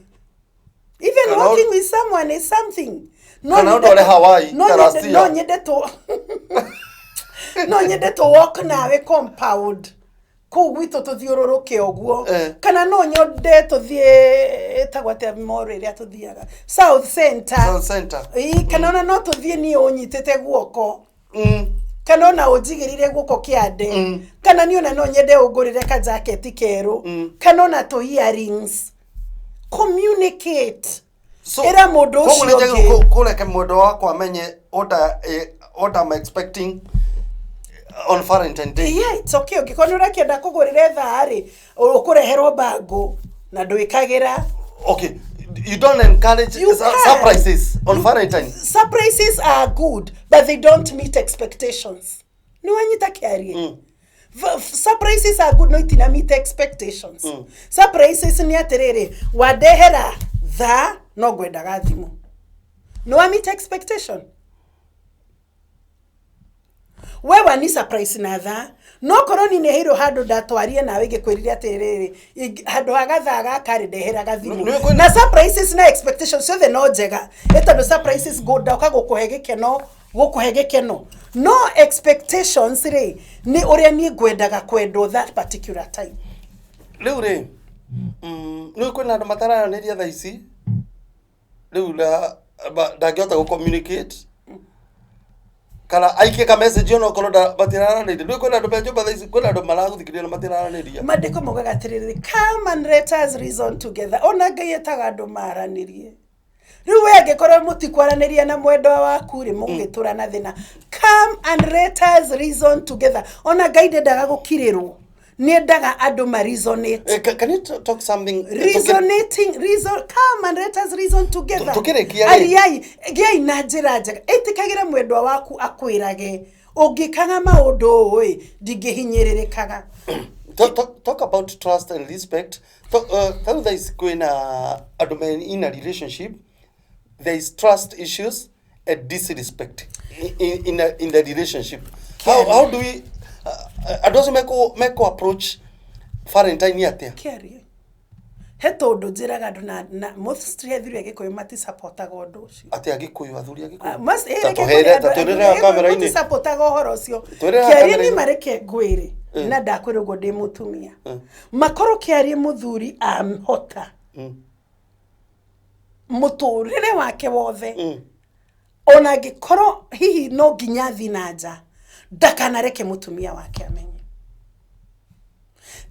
even walking with someone is something. No Kana nyende ũndware Hawaii no ta nyende last year. No nyende tũ walk nawe compound kũu gwitũ, tũthiũrũrũke ũguo. Kana no nyende tũthiĩ, ĩtagwo atĩa mall ĩrĩa tũthiaga, South Center. South Center. Ĩĩ, kana ona no tũthiĩ niĩ ũnyitĩte guoko, kana ona ũnjigĩrĩre guoko kĩande, kana niĩ ona no nyende ũngũrĩre kajaketi kerũ, kana ona tũ earrings. Communicate. So, Ĩra mũndũ koguo ũcio nĩ njagĩrĩirwo ũngĩ. kũreke mwendwa wakwa amenye what I'm expecting on Valentine Day. Yeah, it's okay. Ũngĩkorwo nĩ ũrakĩenda kũgũrĩre thaa rĩ, ũkũreherwo bangũ na ndwĩkagĩra. Okay, you don't encourage You can. surprises on Valentine? Surprises are good, but they don't meet expectations. Nĩ wanyita kĩarie? Surprises are good no itina meet expectations. Surprises nĩ atĩrĩrĩ, wandehera thaa no ngwendaga thimũ, nĩ wa meet expectation. We wani surprise na thaa, no korwo ni nĩheirwo handũ ndatwarie nawe ingĩkwĩrire atĩrĩrĩ, handũ ha gathaa gaka rĩ, ndehera gathimũ. Na surprises na expectations ciothe no njega, ĩ tondũ surprises ndoka gũkũhe gĩkeno, gũkũhe gĩkeno, no expectations rĩ, nĩ ũrĩa niĩ ngwendaga kwendwo that particular time. Rĩu rĩ, nĩ kwĩna andũ matararanĩria thaa ici rĩu na ndangĩhota gũ communicate kana aikie ka message ona okorwo matiraranĩria. Rĩu kwĩna andũ me nyũmba thaa ici, kwĩna andũ maragũthikĩrĩria na matiraranĩria. Mandĩko maugaga atĩrĩrĩ, "Come and let us reason together." Ona Ngai etaga andũ maranĩrie. Rĩu we angĩkorwo mũtikwaranĩria na mwendwa waku rĩ, mũgĩtũra na thĩna. Come and let us reason together. Ona Ngai ndendaga gũkirĩrwo, nĩ endaga andũ ma resonate. Can you talk something? Reasonating, reason, come and let us reason together. Tũkĩrĩkia rĩ. Ariai, gĩai na njĩra njega, ĩtĩkagĩre mwendwa waku akwĩrage ũngĩkaga maũndũ ũũ ĩ, ndingĩhinyĩrĩrĩkaga. Talk about trust and respect. Tarĩu thaa ici kwĩna andũ me in a relationship, there is trust issues and disrespect in the relationship. How do we andũ acio meko approach Valentine atĩa? Kĩarie he tũndũ njĩraga andũ na mostly athuri a Gĩkũyũ matisupportaga ũndũ ũcio. Atĩ Agĩkũyũ, athuri Agĩkũyũ? Ta Ta tũhere, ta twĩrĩre haha kamera-inĩ. Matisupportaga ũhoro ũcio. Twĩrĩre haha Kĩarie kamera-inĩ. nĩ mareke ngwĩre na ndakwĩra ũguo ndĩ mũtumia, makorwo kĩarie mũthuri amhota mũtũrĩre wake wothe, ona angĩkorwo hihi no nginya athiĩ na nja, ndakanareke mũtumia wake amenye,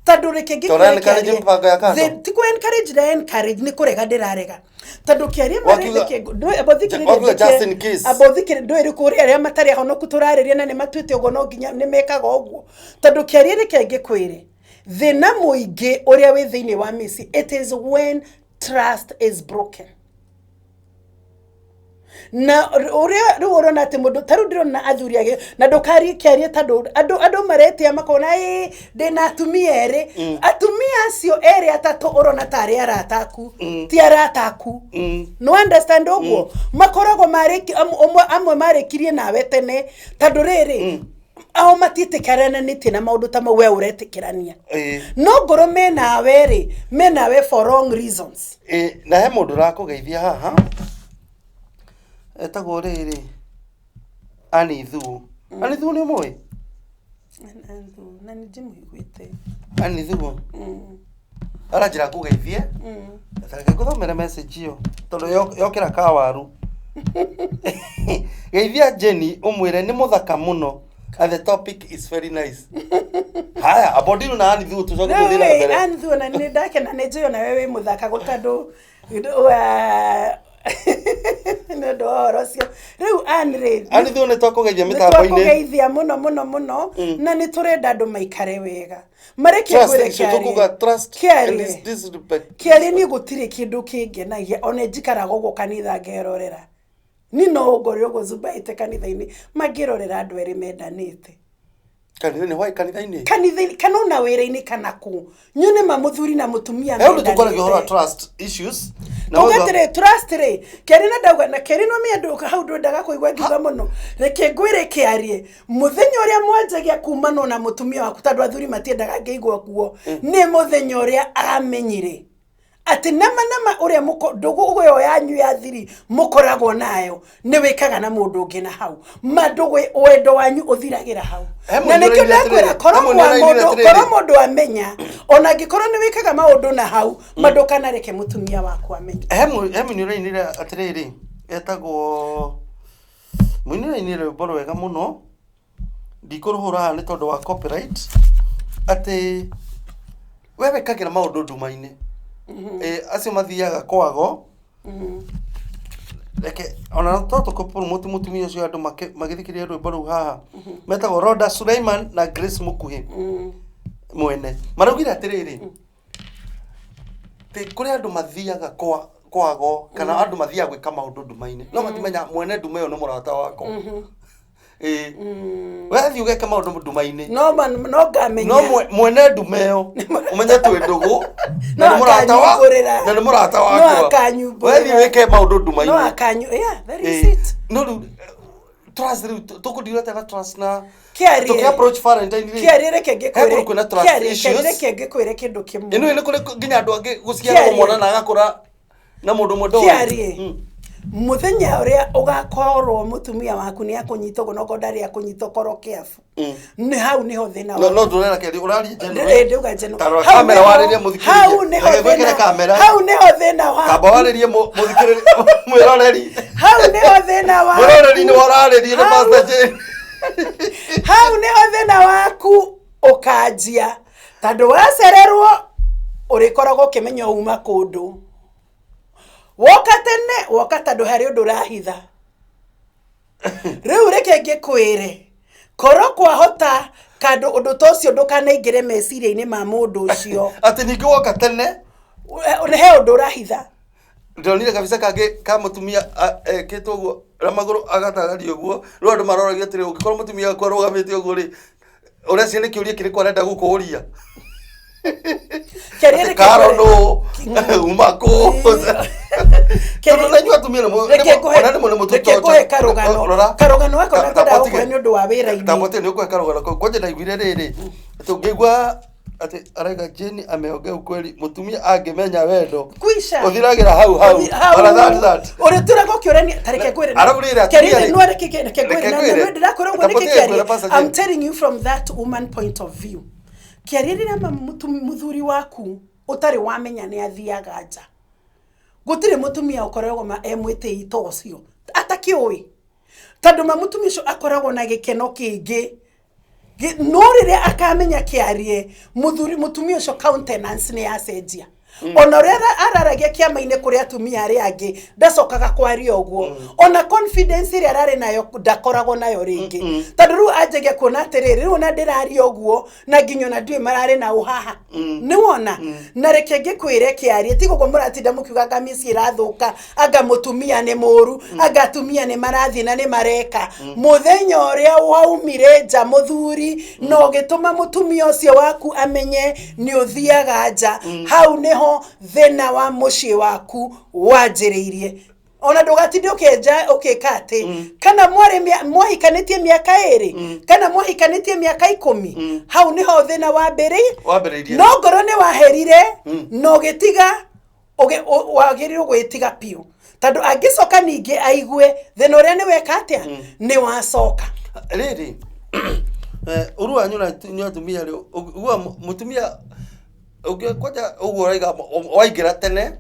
tondũ reke Ta ũra encourage mĩbango ya kando? Ti kũ encourage na encourage, nĩ kũrega ndĩrarega, tondũ kĩarie Wakiuga just in case. Ambothikĩrĩ ndũĩ kũrĩ arĩa matarĩ ahonoku tũrarĩria na nĩ matuĩte ũguo, no nginya nĩ mekaga ũguo, tondũ kĩarie reke ngĩkwĩre thĩna mũingĩ ũrĩa wĩ thĩinĩ wa mĩciĩ, it is when trust is broken. Na ũrĩa rĩu ũrona atĩ mũndũ ta rĩu ndĩrona athuri agĩ na ndũkarie kĩarie, tondũ andũ maretia makona ĩ ndĩna atumia erĩ. Atumia acio erĩ atatũ ũrona tarĩ arata aku, ti arata aku. No understand ũguo makoragwo marĩki amwe marĩkirie nawe tene, tondũ rĩrĩ ao matiĩtĩkĩranĩtie na maũndũ ta mau we ũretĩkĩrania. No ngorwo menawe rĩ, menawe for wrong reasons. Na he mũndũ ũrakũgeithia haha etagwo rĩrĩ Anithuo. Anithuo nĩ ũmũĩ? Na nĩ ndĩmũiguĩte. Anithuo aranjĩra ngũgeithie. Reke ngũthomere message ĩyo tondũ yokĩra kawaru. Geithia Jenny ũmwĩre nĩ mũthaka mũno and the topic is very nice. Haya, abodiru na Anithuo, tũcoke tũthiĩ na mbere. Anithuo, na nĩ ndakena, nĩ njũĩ onawe wĩ mũthaka gũtandũ nĩ ũndũ wa ũhoro ũcio. Rĩu Ann rĩ, Anithuo, nĩ twakũgeithia nĩ mĩtambo-inĩ. Twakũgeithia mũno mũno mũno, na nĩ tũrenda andũ maikare wega mareke Trust ngwĩre issue, tũkuga trust and kĩarie disrespect. Kĩarie niĩ gũtirĩ kĩndũ kĩngenagia, ona njikaraga ũguo kanitha ngerorera, ni no ngore ũguo zumbaĩte kanitha-inĩ mangĩrorera andũ erĩ mendanĩte. Kanitha-inĩ, why kanitha-inĩ? Kanitha-inĩ kana ona wĩra-inĩ kana kũ, nyone ma mũthuri na mũtumia He ũndũ tũkwaragia ũhoro wa mendanĩte. trust issues na Tuge ũguo- atĩrĩ, trust rĩ, kĩarie na ndauga na kĩarie no mĩandũ hau ndwendaga kũigua ngiuga mũno. Reke ngwĩre kĩarie, mũthenya ũrĩa mwanjagia kumanwo na mũtumia waku, tondũ athuri matiendaga ngĩigua kuo, nĩ mũthenya ũrĩa amenyire atĩ nama nama ũrĩa ndũgũ ĩyo yanyu ya thiri mũkoragwo nayo nĩ wĩkaga na mũndũ ũngĩ, na hau ma ndũgũ wendo wanyu ũthiragĩra hau. He Na mũndũ nĩkĩo ũrainire ndakwĩra atĩrĩrĩ, korwo he mũndũ kwa ũrainire mũndũ atĩrĩrĩ. korwo mũndũ amenya, ona angĩkorwo nĩ wĩkaga maũndũ na hau ma, ndũkanareke mũtumia waku amenye. He mũini ũrainire atĩrĩrĩ, etagwo mũini ũrainire rwĩmbo rwega mũno, ndikũrũhũra haha nĩ tondũ wa copyright, atĩ we wĩkagĩra maũndũ nduma-inĩ. Acio mathiaga kwago, reke ona to tũkũ-promote mũtumia ũcio, andũ magĩthikĩrĩria rwĩmbo rũu haha, metagwo Roda Suleiman na Grace Mukuhi mwene. Maraugire atĩrĩrĩ, tĩ kũrĩ andũ mathiaga kwa kwago kana andũ mathiaga gwĩka maũndũ nduma-inĩ, no matimenya mwene nduma ĩyo nĩ mũrata wako. Ĩĩ. Wathiĩ ũgeka maũndũ nduma-inĩ. No no ngamenya. No mwene nduma ĩyo ũmenye twĩ ndũgũ na nĩ mũrata wa na nĩ mũrata wakwa. No akanyumbũrĩra. Wathiĩ wĩke maũndũ nduma-inĩ. No akanyu, yeah, that is it. No rĩu trust rĩu tũkũdeal atĩa na trust na Kĩarie. tũkĩ approach Valentine rĩ? Kĩarie reke He kũndũ kwĩna ngĩkwĩre. trust Kĩarie issues. reke ngĩkwĩre kĩndũ kĩmwe. Ĩno nĩ kũrĩ nginya andũ angĩ gũciarwo Kĩarie. mwana na agakũra na mũndũ ũmwe ndoĩ. Kĩarie. Mũthenya ũrĩa ũgakorwo mũtumia waku nĩ akũnyita ũguo nokorwo ndarĩ akũnyita ũkorwo kĩabu. Nĩ hau nĩho thĩna No no ndũrera kĩarie ũraria general. Ĩ, ndauga general. Ta rora Hau kamera nĩho- warĩrie mũthikĩrĩria. hau nĩho Reke ngwĩkĩre thĩna- kamera. hau nĩho thĩna waku. Kamba warĩrie mũthikĩrĩria mwĩroreri. Hau nĩho thĩna waku. Mwĩroreri nĩ wararĩrie nĩ Hau- Pastor Jane. Hau nĩho thĩna waku ũkanjia tondũ wacererwo ũrĩkoragwo ũkĩmenya uma kũndũ. Woka tene woka tondũ harĩ ũndũ ũrahitha. Rĩu reke ngĩkwĩre korwo kwahota kandũ ũndũ ta ũcio ndũkanaingĩre meciria-inĩ ma mũndũ ũcio. Atĩ ningĩ woka tene He ũndũ ũrahitha. Ndonire kabica kangĩ ka mũtumia ekĩtwo ũguo na magũrũ agatagario ũguo rĩu andũ maroragia atĩrĩ ũngĩkorwo mũtumia waku arũgamĩte ũguo rĩ ũreciria nĩ kĩũria kĩrĩkũ arenda gũkũria. Kĩarie reke Karo ngwĩre- nũ uma kũ tondũ na inyuĩ atumia nĩ Reke ngũhe- ona nĩ mũtũ reke ngũhe karũgano. Karũgano gaka ona ngwendaga gũkũhe nĩ ũndũ wa wĩra-inĩ. Tambote nĩ ũkũhe karũgano kau kwanja ndaiguire rĩrĩ tũngĩigua atĩ araiga Jane ameongea ukweli mũtumia angĩmenya wendo Kwisha. ũthiragĩra hau hau Hau. Ona that that Ũrĩtũraga ũkĩũrania ta reke ngwĩre Arabu rĩrĩ atumia Kĩarie rĩ- nĩ reke reke ngwĩre Reke na ngwĩre. nĩ ndĩrakwĩra ũguo Tambote nĩkĩ kĩarie ngwĩre, Pastor I'm Jane. telling you from that woman point of view. Kĩarie rĩrĩa mũthuri waku ũtarĩ wamenya nĩ athiaga nja. Gũtirĩ mũtumia ũkoragwo ma e mwĩtĩi ta ũcio atakĩũĩ. Tondũ ma mũtumia ũcio akoragwo na gĩkeno kĩingĩ. No rĩrĩa akamenya kĩarie mũthuri mũtumia ũcio countenance nĩ yacenjia. Ona ũrĩa araragia kĩama-inĩ kũrĩ atumia arĩa angĩ ndacokaga kwaria ũguo. Ona confidence ĩrĩa ararĩ nayo ndakoragwo nayo rĩngĩ. Tondũ rĩu anjagia kuona atĩrĩrĩ rĩu ona ndĩraria ũguo na nginya ona ndiũĩ mararĩ na ũhaha. Nĩ wona? Na reke ngĩkwĩre kĩarie ti gũkũ mũratinda mũkiuga anga mĩciĩ ĩrathũka anga mũtumia nĩ mũru anga atumia nĩ marathiĩ na nĩ mareka. Mũthenya ũrĩa waumire nja mũthuri na ũgĩtũma mũtumia ũcio waku amenye nĩ ũthiaga nja hau nĩho thĩna wa mũciĩ waku wanjĩrĩirie. Ona ndũgatinde ũkĩenja ũkĩka atĩ kana mwarĩ mwahikanĩtie mĩaka ĩrĩ kana mwahikanĩtie mĩaka 10 hau nĩho thĩna wambĩrĩirie. No ngoro nĩ waherire na ũgĩtiga wagĩrĩirwo gwĩtiga biũ tondũ angĩcoka ningĩ aigue thĩna ũrĩa nĩ weka atĩa nĩ wacoka. Rĩrĩ ũru wanyu na inyuĩ atumia rĩ ũguo mũtumia ũngĩ kwanja ũguo ũraiga waingĩra tene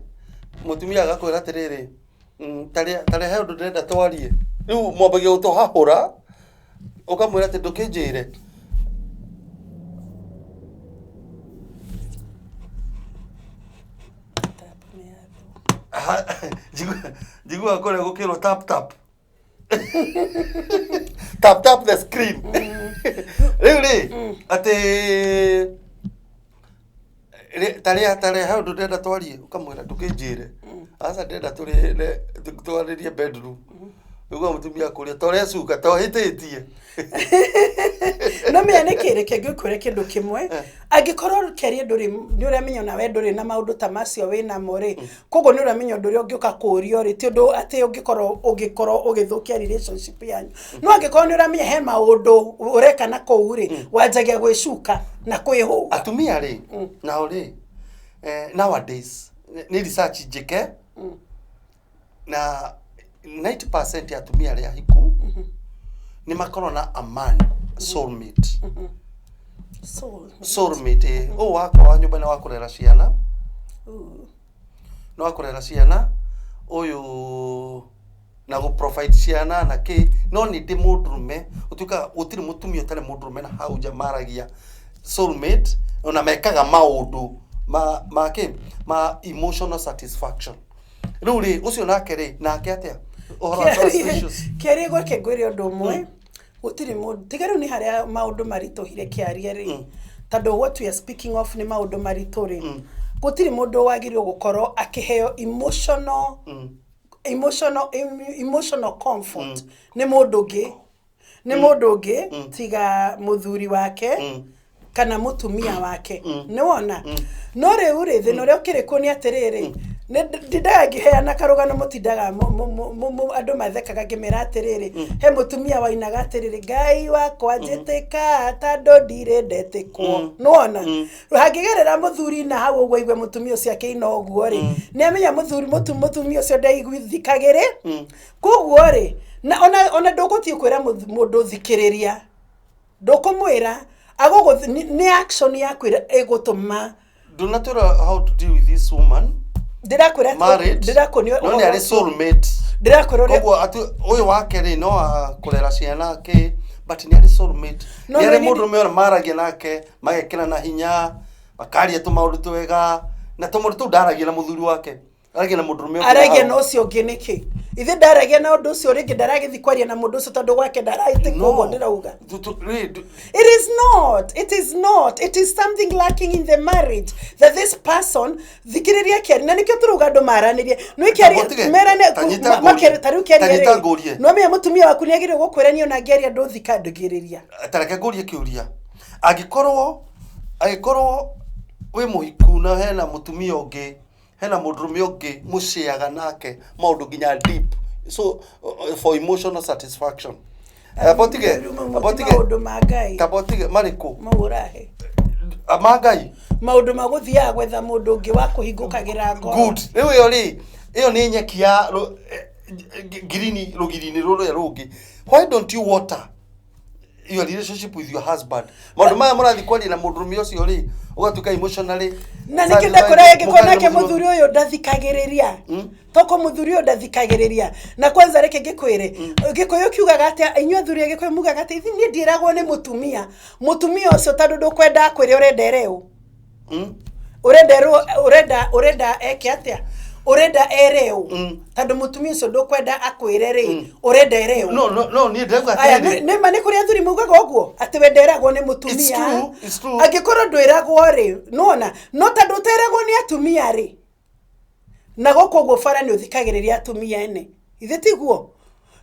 mũtumia agakwĩra atĩrĩrĩ tarĩa he ũndũ ndĩrenda twarie rĩu mwambagia gũtũhahũra ũkamwĩra atĩ ndũkĩnjĩre. Njiguaga kũrĩa gũkĩrwo tap tap. Tap tap the screen. Rĩu rĩ atĩ tarĩa he ũndũ ndĩrenda twarie ũkamwĩra ndũkĩnjĩre. Aca ndĩrenda twarĩrie bedroom. Ũguo mũtumia akũria ta ũrecuka ta ũhĩtĩtie. No menya nĩ kĩ reke ngĩkwĩre kĩndũ kĩmwe angĩkorwo kĩarie ndũrĩ nĩ ũramenya ona we ndũrĩ na maũndũ ta macio wĩnamo rĩ koguo nĩ ũramenya ũndũ ũrĩa ũngĩũka kũũrio rĩ ti ũndũ atĩ ũngĩkorwo ũgĩthũkia relationship yanyu. No angĩkorwo nĩ ũramenya he maũndũ ũreka na kũu rĩ wanjagia gwĩcuka na kwĩhũga. Atumia rĩ nao rĩ nowadays nĩ research njĩke na 90% ya atumia arĩa ahiku nĩ makorwo na a man soulmate. Soulmate ũũ wakwa wa nyũmba nĩ wa kũrera ciana. Nĩ wa kũrera ciana ũyũ na gũ provide ciana na kĩ no nĩ ndĩ mũndũrũme ũtuĩkaga gũtirĩ mũtumia ũtarĩ mũndũrũme na hau nja maragia soulmate ona mekaga maũndũ ma kĩ ma emotional satisfaction. Rĩu rĩ ũcio nake rĩ nake atĩa ũhoro wa trust issues? Kĩarie gwake ngwĩre ũndũ ũmwe gũtirĩ mũndũ tiga rĩu nĩ harĩa maũndũ maritũhire kĩarie rĩ tondũ what we are speaking of nĩ maũndũ maritũ rĩ gũtirĩ mũndũ wagĩrĩirwo gũkorwo akĩheo emotional emotional comfort nĩ mũndũ ũngĩ. Nĩ mũndũ ũngĩ tiga mũthuri wake kana mũtumia wake. Nĩ wona? No rĩu rĩ, thĩna ũrĩa ũkĩrĩ kuo nĩ atĩrĩrĩ, nĩ ndindaga ngĩheana karũgano, mũtindaga andũ mathekaga ngĩmera atĩrĩrĩ, he mũtumia wainaga atĩrĩrĩ, "Ngai wakwa njĩtĩka tondũ ndirĩ ndetĩkwo." Nĩ wona? Hangĩgerera mũthuri na hau ũguo aigue mũtumia ũcio akĩina ũguo rĩ, nĩ amenya mũthuri mũtumia ũcio ndaiguithikagĩrĩ. Koguo rĩ, na ona ndũgũthiĩ kwĩra mũndũ thikĩrĩria, ndũkũmwĩra agũgũ nĩ action yaku ĩrĩa ĩgũtũma. Ndũnatwĩra how to deal with this woman. Ndĩrakwĩra. Married. Ndĩrakuonia. No nĩ arĩ soulmate. Ndĩrakwĩra ũrĩa. Koguo atĩ ũyũ wake rĩ, no wa kũrera ciana kĩ, but nĩ arĩ soulmate. No, nĩ no, arĩ mũndũrũme ona maragia nake magekĩra na hinya, makaria tũmaũndũ twega, na tũmaũndũ tũu ndaragia na mũthuri wake, aragia na mũndũrũme ũngĩ. Aragia hau. Na ũcio ũngĩ nĩkĩ? Ithe ndaragia na ũndũ ũcio rĩngĩ, ndaragĩthiĩ kwaria na mũndũ ũcio tondũ gwake ndaraĩtĩkwo ũguo ndĩrauga. It is not. It is not. It is something lacking in the marriage that this person, thikĩrĩria kĩari, na nĩkĩo tũrauga andũ maranĩrie. Nĩ kĩari. Tũtige, Merane. ta nyita ngũrie. Ta rĩu kĩaria Ta nyita rĩ. ngũrie. No menya mũtumia waku nĩ agĩrĩirwo gũkwĩra niĩ ona ngĩaria ndũthika ndũgĩrĩria. Ta reke ngũrie kĩũria. Angĩkorwo wĩ mũhiku na hena mũtumia ũngĩ, hena mũndũrũme ũngĩ mũciaga nake maũndũ nginya deep, so for emotional satisfaction, abotige. Rĩu Abotige. maũndũ ma Ngai. Tabotige marĩkũ? Mau ũrahe. Ma Ngai. Maũndũ ma gũthiaga gwetha mũndũ ũngĩ wa kũhingũkagĩra ngoro. Good. Rĩu ĩyo rĩ, ĩyo nĩ nyeki ya ngirini rũgiri-inĩ rũrĩa rũngĩ. Why don't you water your relationship with your husband? Maũndũ maya mũrathiĩ kwaria na mũndũrũme ũcio rĩ, ũgatuĩka emotionally Na nĩkĩo satisfied, ndakũraga ngĩkorwo mũkaria nake mũthuri. Mũthuri ũyũ ndathikagĩrĩria, toko mũthuri ũyũ ndathikagĩrĩria. Na kwanza reke ngĩkwĩre, Gĩkũyũ kiugaga atĩa? Inyuĩ athuri a Gĩkũyũ mugaga atĩ niĩ ndiĩragwo nĩ mũtumia. Mũtumia ũcio tondũ ndũkwenda akwĩre ũrenda ere ũ? Ũrenda erwo, ũrenda eke atĩa? Ũrenda ere ũ? Tondũ mũtumia ũcio ndũkwenda akwĩre rĩ, ũrenda ere ũ? No, niĩ ndĩrauga Aya, atĩrĩrĩ. Nĩ ma nĩ kũrĩ athuri maugaga ũguo atĩ we nderagwo nĩ mũtumia. It's true, it's true. Angĩkorwo ndwĩragwo rĩ, nĩwona no tondũ ũteragwo nĩ atumia rĩ, na gũkũ ũguo bara nĩ ũthikagĩrĩria atumia ene, ithe tiguo?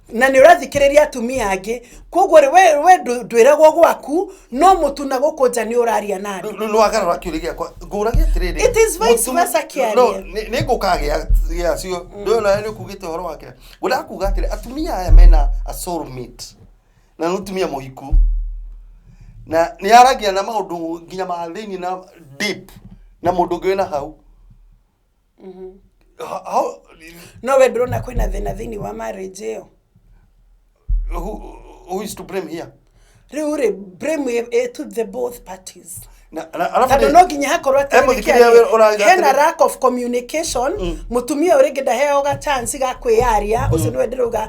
Na nĩ ũrathikĩrĩria atumia angĩ, koguo rĩ, we ndwĩragwo gwaku, no mũtu na gũkũ nja nĩ ũraria na andũ. Rĩu nĩwagarũra kĩũria gĩakwa. Ngũragia atĩrĩrĩ. It is vice versa, kĩaria. No, nĩ ngũka gĩacio. Ndũĩ nawe nĩ ũkugĩte ũhoro wake. Ngwendaga kuga atĩrĩ, atumia aya mena a soulmate na nĩ mũtumia mũhiku na nĩ aragia na maũndũ nginya ma thĩinĩ na deep na mũndũ ũngĩ wĩna hau. No we ndũrona kwĩna thĩna thĩinĩ wa marriage ĩyo? Who is to blame here? Rĩu rĩ, blame ĩ to the both parties. Na arabu Tondũ no nginya hakorwo Eh, atĩrĩrĩ, mũthikĩrĩria kĩaria, we ũrauga hena atĩrĩ- lack of communication. Mũtumia ũyũ rĩngĩ ndaheago ga chance ga kwĩyaria. Ũcio nĩwe ndĩrauga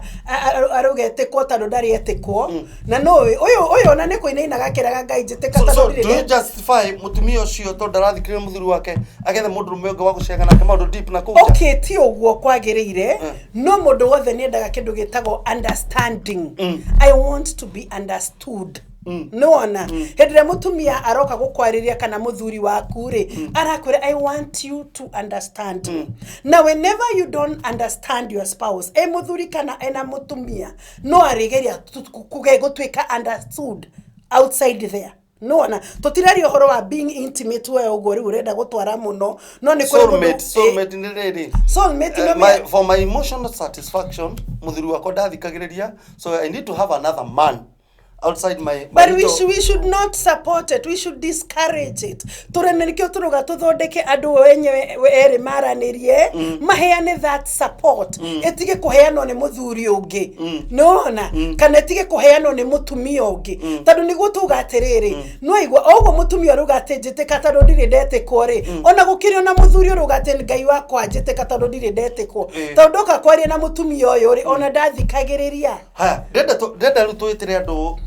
arauga etĩkwo tondũ ndarĩ etĩkwo, na no ũyũ ona nĩ kũinaina akĩraga Ngai njĩtĩka So, tondũ so ndirĩ do you justify mũtumia ũcio tondũ ndarathikĩrĩria mũthuri wake agethe mũndũrũme ũngĩ wa gũcenga nake maũndũ deep na kũu nja? Okay, ti ũguo kwagĩrĩire, no mũndũ wothe nĩ endaga kĩndũ gĩtagwo understanding. I want to be understood. Nĩwona hĩndĩ ĩrĩa mũtumia aroka gũkwarĩria kana mũthuri waku rĩ, arakwĩra, "I want you to understand me." Na whenever you don't understand your spouse, e mũthuri kana ena mũtumia, no arĩgeria gũtuĩka understood outside there. Nĩwona tũtiraria ũhoro wa being intimate, we ũguo rĩu ũrenda gũtwara mũno, no nĩ kũrĩ mũndũ- Soulmate, soulmate nĩ rĩrĩ. Soulmate nĩ For my emotional satisfaction, mũthuri wakwa ndathikagĩrĩria, so I need to have another man outside my But we should not support it. We should discourage it. Tũrene nĩkĩo tũrauga tũthondeke andũ enyewe erĩ maranĩrie, maheane that support. Ĩtige kũheanwo nĩ mũthuri ũngĩ, nĩwona, kana ĩtige kũheanwo nĩ mũtumia ũngĩ, tondũ nĩguo tuga atĩrĩrĩ, no igua o ũguo mũtumia ũrauga atĩ njĩtĩka tondũ ndirĩ ndetĩkwo rĩ, ona gũkĩrĩ ona mũthuri ũrauga atĩ Ngai wakwa njĩtĩka tondũ ndirĩ ndetĩkwo, tondũ ndoka kwaria na mũtumia ũyũ rĩ, ona ndathikagĩrĩria. Haya, ndĩrenda rĩu twĩtĩre andũ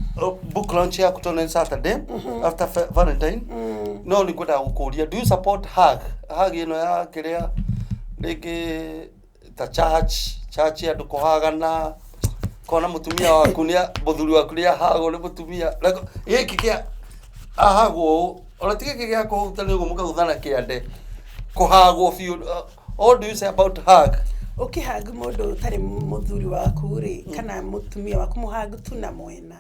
book launch yaku tondũ nĩ Saturday after Valentine. No nĩ ngwendaga gũkũria, do you support hug? Hug ĩno ya kĩrĩa rĩngĩ ta church andũ kũhagana, kona mũtumia waku nĩ mũthuri waku nĩ ahagwo nĩ mũtumia. Like, gĩkĩ kĩa ahagwo ũũ, ona ti gĩkĩ gĩa kũhutania ũguo mũkaguthana kĩande, kũhagwo biũ. What do you say about hug? Ũkĩhug mũndũ ũtarĩ mũthuri waku rĩ, kana mũtumia waku, mũhug tu na mwena,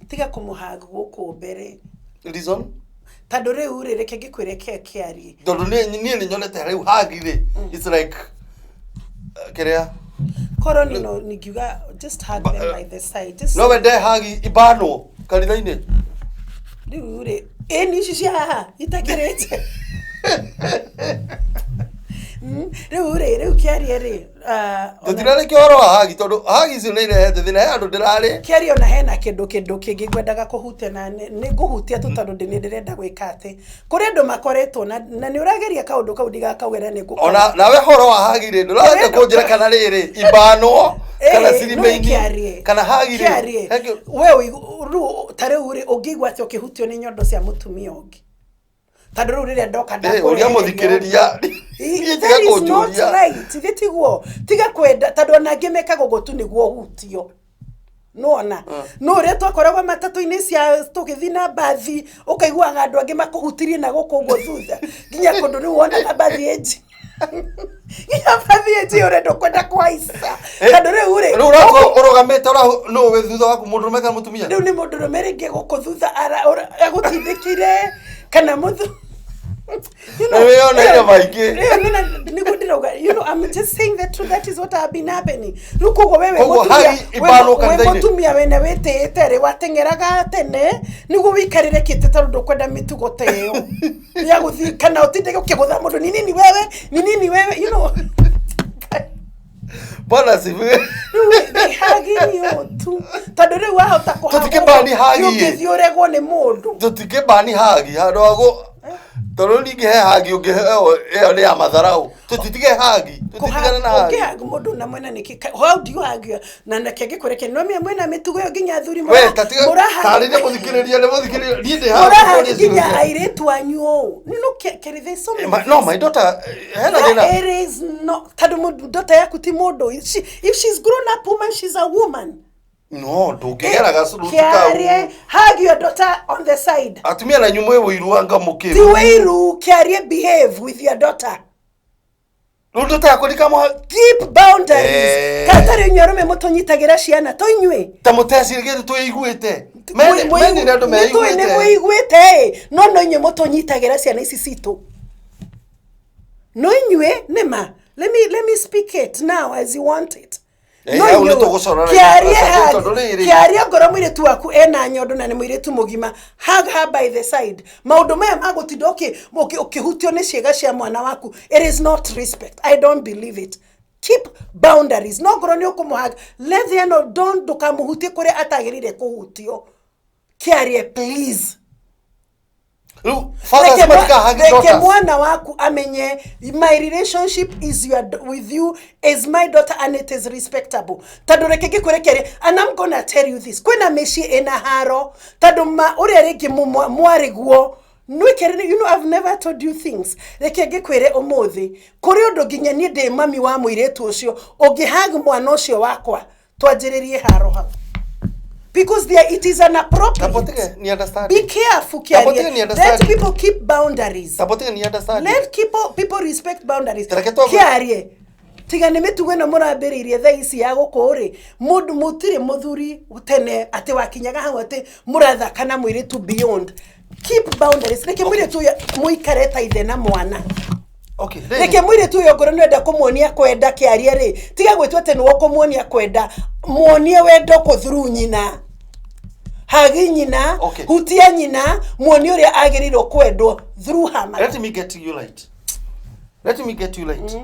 tiga kũmũhug gũkũ mbere. Reason? Tondũ rĩu rĩ, reke ngĩkwĩre ke kĩarie. Tondũ niĩ nĩ nyonete rĩu hug rĩ, it's like kĩrĩa Korwo ni no ningiuga just hug them by the side, just No wende hug ibanwo kanitha-inĩ? Rĩu rĩ, ĩni ici cia haha itakĩrĩte. Rĩu rĩ, rĩu kĩarie rĩ, Tũtirarĩkia ũhoro wa hug, tondũ hug icio nĩ irehete thĩna. He andũ ndĩrarĩ Kĩarie, ona hena kĩndũ kĩngĩ ngwendaga kũhutia, na nĩ ngũhutia tu tondũ nĩ ndĩrenda gwĩka atĩ kũrĩ andũ makoretwo na nĩ ũrageria kaũndũ kau ndigakauge na nĩ ngũkauga. Ona nawe horo wa hug rĩ, ndũrahota kũnjĩra kana rĩrĩ ibanwo kana Ĩĩ, no cirima-inĩ kĩarie. kana hug rĩ Kĩarie. He We rĩu ta rĩu rĩ, ũngĩigua atĩ ũkĩhutio nĩ nyondo cia mũtumia ũngĩ, tondũ rĩu rĩrĩa ndoka Ũria mũthikĩrĩria niĩ, tiga That is not kũnjũria. right. Ithe tiguo, tiga kwenda, tondũ ona angĩ mekaga ũguo tu nĩguo ũhutio nona no ũrĩa twakoragwo matatũ-inĩ cia tũgĩthiĩ na mbathi, ũkaiguaga andũ angĩ makũhutirie na gũkũ ũguo thutha, nginya kũndũ rĩu wonaga mbathi ĩnji, nginya mbathi ĩnji ũrenda ũkwenda kũhaica, tondũ rĩu rĩ Rĩu ũrakorwo ũrũgamĩte nũ wĩ thutha waku, mũndũrũme kana mũtumia? Rĩu nĩ mũndũrũme rĩngĩ gũkũ thutha agũtindĩkire kana mũthu. You know, Nĩ wĩyoneire maingĩ. Rĩu nĩguo ndĩrauga, I'm just saying the truth. That is what have been happening. Rĩu koguo wewe Koguo mũtumia hug ibanwo we kanitha-inĩ. Mũtumia wene wĩtĩĩte rĩ, wateng'eraga tene nĩguo wĩikarĩre kĩtĩ, tondũ ndũkwenda mĩtugo ta ĩyo ya gũthiĩ kana ũtinde ũkĩgũtha mũndũ, ni nini wewe, ni nini wewe. Bwana asifiwe. Rĩu hug nĩ ũũ tu, tondũ rĩu wahota Tũtikĩbani hug. Ũngĩthiĩ ũregwo nĩ mũndũ. Tũtikĩbani hug handũ ha tondũ ningĩ he hug ũngĩheo ĩyo nĩ ya matharau. Tũtitige hug, tũtitigane na hug. Ũngĩhug mũndũ na mwena nĩkĩ? How do you hug na nake ngĩkũreke no mĩa mwena mĩtugo ĩyo nginya athuri We tatiga tarĩria mũthikĩrĩria, nĩ mũthikĩrĩria, niĩ ndĩ haha mũrahug kũria nginya ciũria. airĩtu anyu ũũ. You know, Kerry, there's so many No, my daughter, hena thĩna. It is not, tondũ daughter yaku ti mũndũ. If she's grown up woman, she's a woman. No ndũngĩgera gacuruti kau. Kĩarie, hug your daughter on the side. Atumia na inyuĩ mwĩ wĩiru anga mũkĩru. Ti wĩiru. Kĩarie, behave with your daughter. Rĩu daughter yakwa ndikamũha. Keep boundaries. Kana tarĩ inyuĩ arũme mũtũnyitagĩra ciana to inyuĩ. Ta mũtecirĩrie twĩiguĩte mene mene nĩ andũ Nĩ meiguĩte. Mwĩiguĩte ĩ, no inyuĩ mũtũnyitagĩra ciana ici citũ, no inyuĩ nĩma. Let me speak it now as you want it. No Hau nĩ inyuĩ, tũgũcorora kĩarie tondũ hug, rĩrĩ kĩarie ngoro mũirĩtu waku ena nyondo na nĩ mũirĩtu mũgima, hug her by the side. Maũndũ maya ma gũtinda ũkĩhutio nĩ ciĩga cia mwana waku, it is not respect. I don't believe it. Keep boundaries. No ngorwo nĩ ũkũmũhug, let there no don't, ndũkamũhutie kũrĩa atagĩrĩire kũhutio. Kĩarie, please. Rĩu fathers Reke matikahug reke daughters. Mwana waku amenye my relationship is your, with you is my daughter and it is respectable. Tondũ reke ngĩkwĩre kĩarie, and I'm gonna tell you this, kwĩna mĩciĩ ĩna haro tondũ ma ũrĩa rĩngĩ mwarĩguo nwĩkere. I've never told you things. Reke ngĩkwĩre ũmũthĩ, kũrĩ ũndũ nginya niĩ ndĩ mami wa mũirĩtu ũcio, ũngĩhug mwana ũcio wakwa, twanjĩrĩrie haro hau, because there it is inappropriate. Tapotige ni understand. Be careful, Tapotige Kiarie. ni understand. Let people keep boundaries. Tapotige ni understand. Let people respect boundaries. Tareke Kiarie, tiga nĩ mĩtugo ĩno mũrambĩrĩirie thaa ici ya gũkũ rĩ, mũndũ mũtirĩ mũthuri tene atĩ wakinyaga hau atĩ mũrathaka na mũirĩtu beyond. Keep boundaries. Reke mũirĩtu ũyũ mũikare ta ithe na mwana. Okay. Reke mũirĩtu ũyũ, ngorwo nĩwenda kũmuonia kwenda, kĩarie rĩ, tiga gwĩtua atĩ nĩwe ũkũmuonia kwenda. Muonie wendo kũthuru nyina, hug nyina. Hutia nyina, muonie ũrĩa agĩrĩirwo kwendwo through her mother. Let me get you right. Let me get you right.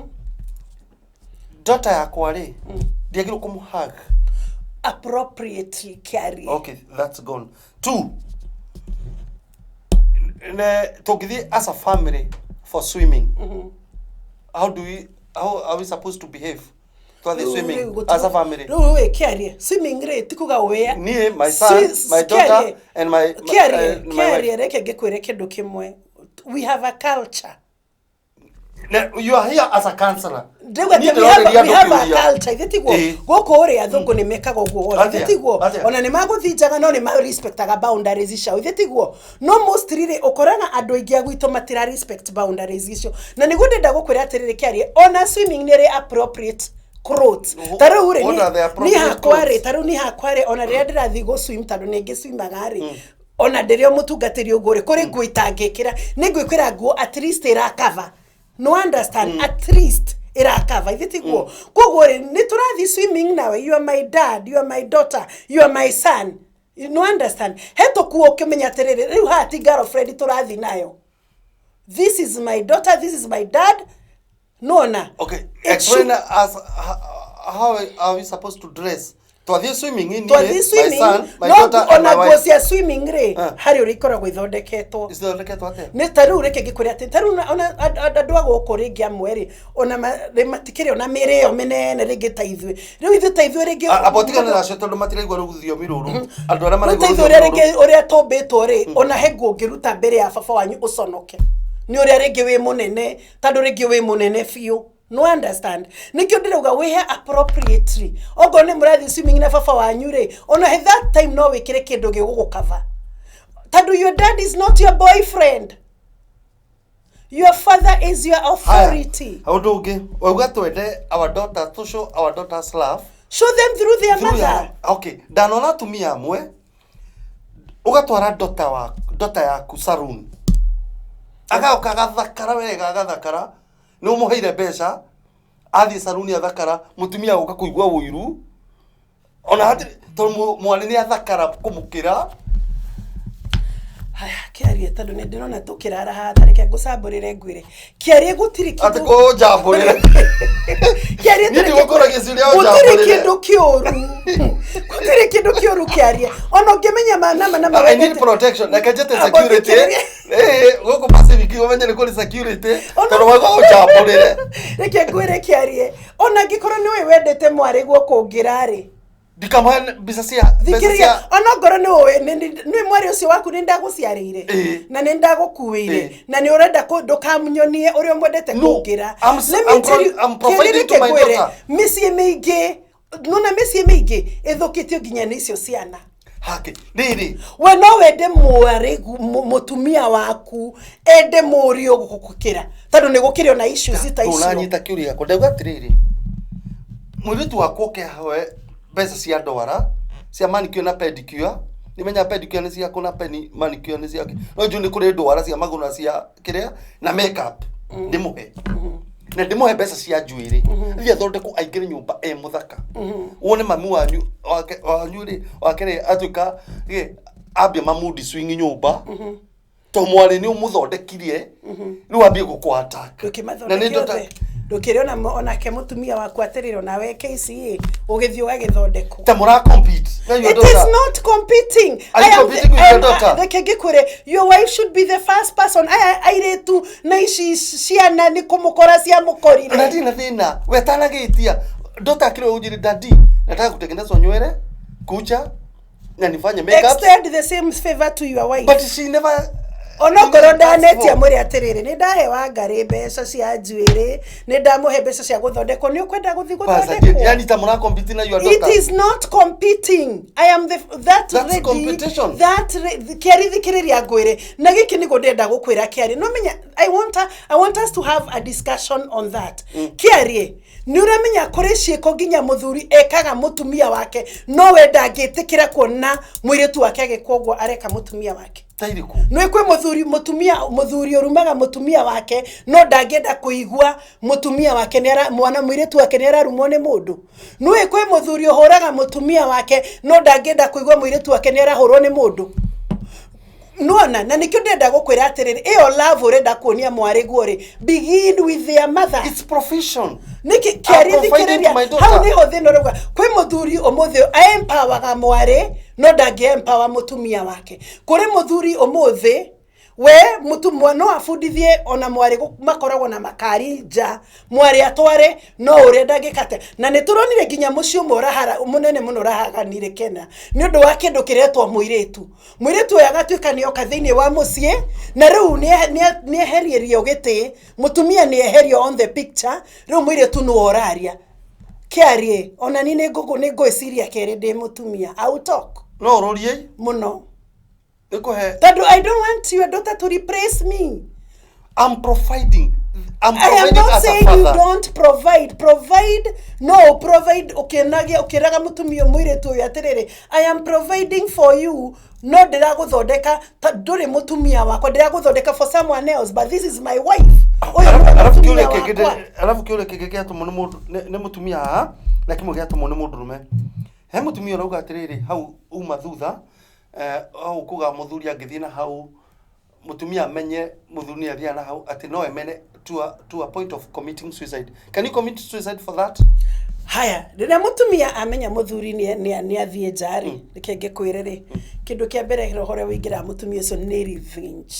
Daughter yakwa rĩ, ndiagĩrĩirwo kũmũhug? Appropriately, kĩarie. Okay, that's gone. Two. Ne tũngĩthiĩ as a family for swimming. How are we supposed to behave? Twathiĩ swimming as a family. Rĩu ĩ kĩarie, swimming rĩ, ti kuga wĩa Niĩ, my son, my daughter, and kĩarie my wife. Kĩarie, reke ngĩkwĩre kĩndũ kĩmwe. We have a culture. You are here as a counselor. Ndauga Niĩ atĩ we have ndĩrorĩria a- we andũ have a kĩũria. culture, ithe tiguo? Ĩĩ. Gũkũ rĩ, athũngũ nĩ mekaga ũguo wothe, ithe Atĩa? tiguo? Atĩa? Ona nĩ magũthinjaga, no nĩ ma respectaga boundaries ciao, ithe tiguo? No mostly rĩ, ũkoraga andũ aingĩ a gwitũ matira respect boundaries icio. Na nĩguo ndĩrenda gũkwĩra atĩrĩrĩ, kĩarie, ona swimming nĩ ĩrĩ appropriate clothes. Ta rĩu rĩ, What are the niĩ appropriate hakwa rĩ, clothes? ta rĩu niĩ hakwa rĩ, ona rĩrĩa ndĩrathiĩ gũ swim, tondũ nĩ ngĩswimaga rĩ, ona ndĩrĩ o mũtungatĩri ũguo rĩ, kũrĩ nguo itangĩkĩra. Nĩ ngwĩkĩra nguo at least ĩrakava, no understand, at least ĩrakava, ithe tiguo? Koguo rĩ, nĩ tũrathiĩ swimming nawe, you are my dad, you are my daughter, you are my son, you no understand, he tũkuo ũkĩmenya atĩrĩrĩ, rĩu haha ti girlfriend tũrathiĩ nayo, this is my daughter, this is my dad, nona? Okay, It explain should- us how are we supposed to dress? Twathiĩ swimming in Twathiĩ my swimming, son, my no daughter and ona my nguo wife. cia swimming rĩ, Ah. harĩ ũrĩa ikoragwo ithondeketwo. Ithondeketwo atĩa? Nĩ ta rĩu, reke ngĩkwĩre atĩ ta rĩu ona andũ a gũkũ rĩngĩ amwe rĩ, ona rĩ matikĩrĩ ona mĩrĩ ĩyo mĩnene rĩngĩ ta ithuĩ. Rĩu ithuĩ, ta ithuĩ rĩngĩ, Amba ũtigane nacio tondũ matiraigua rũthiomi rũrũ. Andũ arĩa rĩu maraigua ta ithuĩ rũthiomi ũrĩa rũrũ. rĩngĩ ũrĩa tũmbĩtwo rĩ, ona he nguo ũngĩruta mbere ya baba wanyu ũconoke nĩ ũrĩa rĩngĩ wĩ mũnene, tondũ rĩngĩ wĩ mũnene biũ, no understand? Nĩkĩo ndĩrauga wĩhe appropriately. Okorwo nĩ mũrathiĩ swimming na baba wanyu rĩ, ona he that time no wĩkĩre kĩndũ gĩgũgũkava, tondũ your dad is not your boyfriend, your father is your Haya, authority. ũndũ ũngĩ, wauga twende our daughter, to show our daughters love Show them through their through mother. Okay, ndanona atumia amwe ũgatwara daughter wa daughter yaku saloon, agoka agathakara wega, agathakara, nĩ ũmũheire mbeca, athiĩ saloon athakara, mũtumia agoka kũigua ũiru ona hatirĩ tondũ mwarĩ nĩ athakara kũmũkĩra. Haya, kĩarie, tondũ nĩ ndĩrona tũkĩrara haha, ta reke ngũcambũrĩre ngwĩre, kĩarie, gũtirĩ Atĩ kĩndũ kũnjambũrĩre? Kĩarie, Niĩ ndigũkũragia ciũria gũtirĩ ũnjambũrĩre. kĩndũ kĩũru, gũtirĩ kĩndũ kĩũru, kĩarie, ona ũngĩmenya ma nama nama I need protection. Reke njĩte Amba security. ũthikĩrĩrie. Eh, gũkũ Pacific ũmenye nĩ kũrĩ security tondũ wauga ũnjambũrĩre. Reke ngwĩre, kĩarie, ona angĩkorwo nĩ ũĩ wendete mwarĩ guo kũngĩra rĩ, Ndikamũhe mbeca cia mbeca thikĩrĩria, cia ona ngorwo nĩ ũĩ nĩ mwarĩ ũcio waku, nĩ ndagũciarĩire na nĩ ndagũkuĩire na nĩ ũrenda ndũkamunyonie ũrĩa ũmwendete No, kũngĩra. I'm Let me tell you, I'm providing kĩrĩ to my reke ngwĩre, daughter. mĩciĩ mĩingĩ nona, mĩciĩ mĩingĩ ĩthũkĩtio nginya nĩ icio ciana. Hake rĩrĩ. We no wende mwarĩ mũtumia waku ende mũriũ gũkĩra, tondũ nĩ gũkĩrĩ ona issues ta icio. Ndũnanyita kĩũria gĩakwa. Ndauga atĩrĩrĩ, mũirĩtu wakwa oke ahoe mbeca cia ndwara cia manicure na pedicure, nĩmenya pedicure nĩ ciaku na manicure nĩ ciake, no njũĩ nĩ kũrĩ ndwara cia magũrũ na cia kĩrĩa na makeup, ndĩmũhe na ndĩmũhe mbeca cia njuĩrĩ, thiĩ athondekwo aingĩre nyũmba e mũthaka, wone mami wanyu wake wanyu rĩ wake rĩ atuĩka rĩ ambia ma mood swing nyũmba, to mwarĩ nĩ ũmũthondekirie, rĩu ambie gũkũ attack. Na nĩ Ndũkĩmathondeke othe, ndũkĩrĩ ona onake mũtumia waku atĩrĩrĩ, onawe KCA ũgĩthiĩ ũgagĩthondekwo. Ta mũra compete na your It daughter. is not competing. Are you I am competing with I your daughter? Reke ngĩkwĩre, your wife should be the first person. Aya airĩtu na ici ciana nĩ kũmũkora ciamũkorire. Na ndirĩ na thĩna, we atanagĩtia daughter akĩrĩ ũnjĩre, "Daddy, nataka kutengenezwa nywele, kucha na nifanye makeup." Extend the same favor to your wife. But she never Onokorwo ndanetia, mwĩre atĩrĩrĩ, nĩ ndahe Wangarĩ mbeca cia njuĩrĩ, nĩ ndamũhe mbeca cia gũthondekwo, nĩ ũkwenda gũthiĩ Pastor, gũthondekwo. yani ta mũra compete na your It daughter. is not competing. I am the that That's lady, competition. That kĩari, thikĩrĩria ngwĩre, na gĩkĩ nĩguo ndĩrenda gũkwĩra, kĩari, no menya I want us to have a discussion on that. Kĩarie, nĩ ũramenya kũrĩ ciĩko nginya mũthuri ekaga mũtumia wake, no we ndangĩtĩkĩra kuona mũirĩtu wake agĩkwo ũguo areka mũtumia wake. Ta irĩkũ? Nĩ kwĩ mũthuri, mũtumia, mũthuri ũrumaga mũtumia wake, no ndangĩenda kũigua mũtumia wake nĩ ara, mwana mũirĩtu wake nĩ ararumwo nĩ mũndũ. Nĩũĩ kwĩ mũthuri ũhũraga mũtumia wake, no ndangĩenda kũigua mũirĩtu wake nĩ arahũrwo nĩ mũndũ. Nona na nĩkĩo ndĩrenda gũkwĩra atĩrĩrĩ, ĩyo love ũrenda kuonia mwarĩ guo rĩ, begin with their mother. It's profession. Nĩkĩ I'm kĩarĩ providing to my thikĩrĩria, daughter. hau nĩho thĩna ũrauga kwĩ mũthuri ũmũthĩ empowerga mwarĩ no ndangĩ empower mũtumia wake. Kũrĩ mũthuri ũmũthĩ We mũtumwa no abundithie ona mwarĩ makoragwo na makari nja, mwarĩ atware no ũrĩa ndangĩkate. Na nĩ tũronire nginya mũciĩ ũmwe ũrahara mũnene mũno ũrahaganire Kena nĩ ũndũ wa kĩndũ kĩretwo mũirĩtu. Mũirĩtu ũyũ agatuĩka nĩ oka thĩinĩ wa mũciĩ na rĩu nĩ eherierio gĩtĩ, mũtumia nĩ eherio on the picture, rĩu mũirĩtu nĩwe ũraria. Kĩarie, ona niĩ nĩ ngwĩciria kerĩ ndĩ mũtumia. I will talk. No ũrũrie? Mũno. Nĩkũhe. Tondũ I don't want your daughter to replace me. I'm providing. I'm I am providing not as a saying you father. don't provide. Provide, no provide ũkĩnagia ũkĩraga mũtumia mũirĩtu ũyũ atĩrĩrĩ, I am providing for you, no ndĩragũthondeka ta ndũrĩ mũtumia wakwa, ndĩragũthondeka for someone else, but this is my wife. Ũyũ nĩwe Arabu mũtumia kĩũria kĩngĩ wakwa. Arabu kĩũria kĩngĩ gĩatũmwo nĩ mũndũ nĩ mũtumia haha na kĩmwe gĩatũmwo nĩ mũndũrũme. He mũtumia ũrauga atĩrĩrĩ, hau uma thutha, hau kuga mũthuri angĩthiĩ na hau, mũtumia amenye mũthuri nĩ athiaga na hau, atĩ no emene to a point of committing suicide. Can you commit suicide for that? Haya, rĩrĩa mũtumia amenya mũthuri nĩ athiĩ nja rĩ, reke ngĩkwĩre rĩ, kĩndũ kĩa mbere roho ũrĩa ũingĩraga mũtumia ũcio nĩ revenge.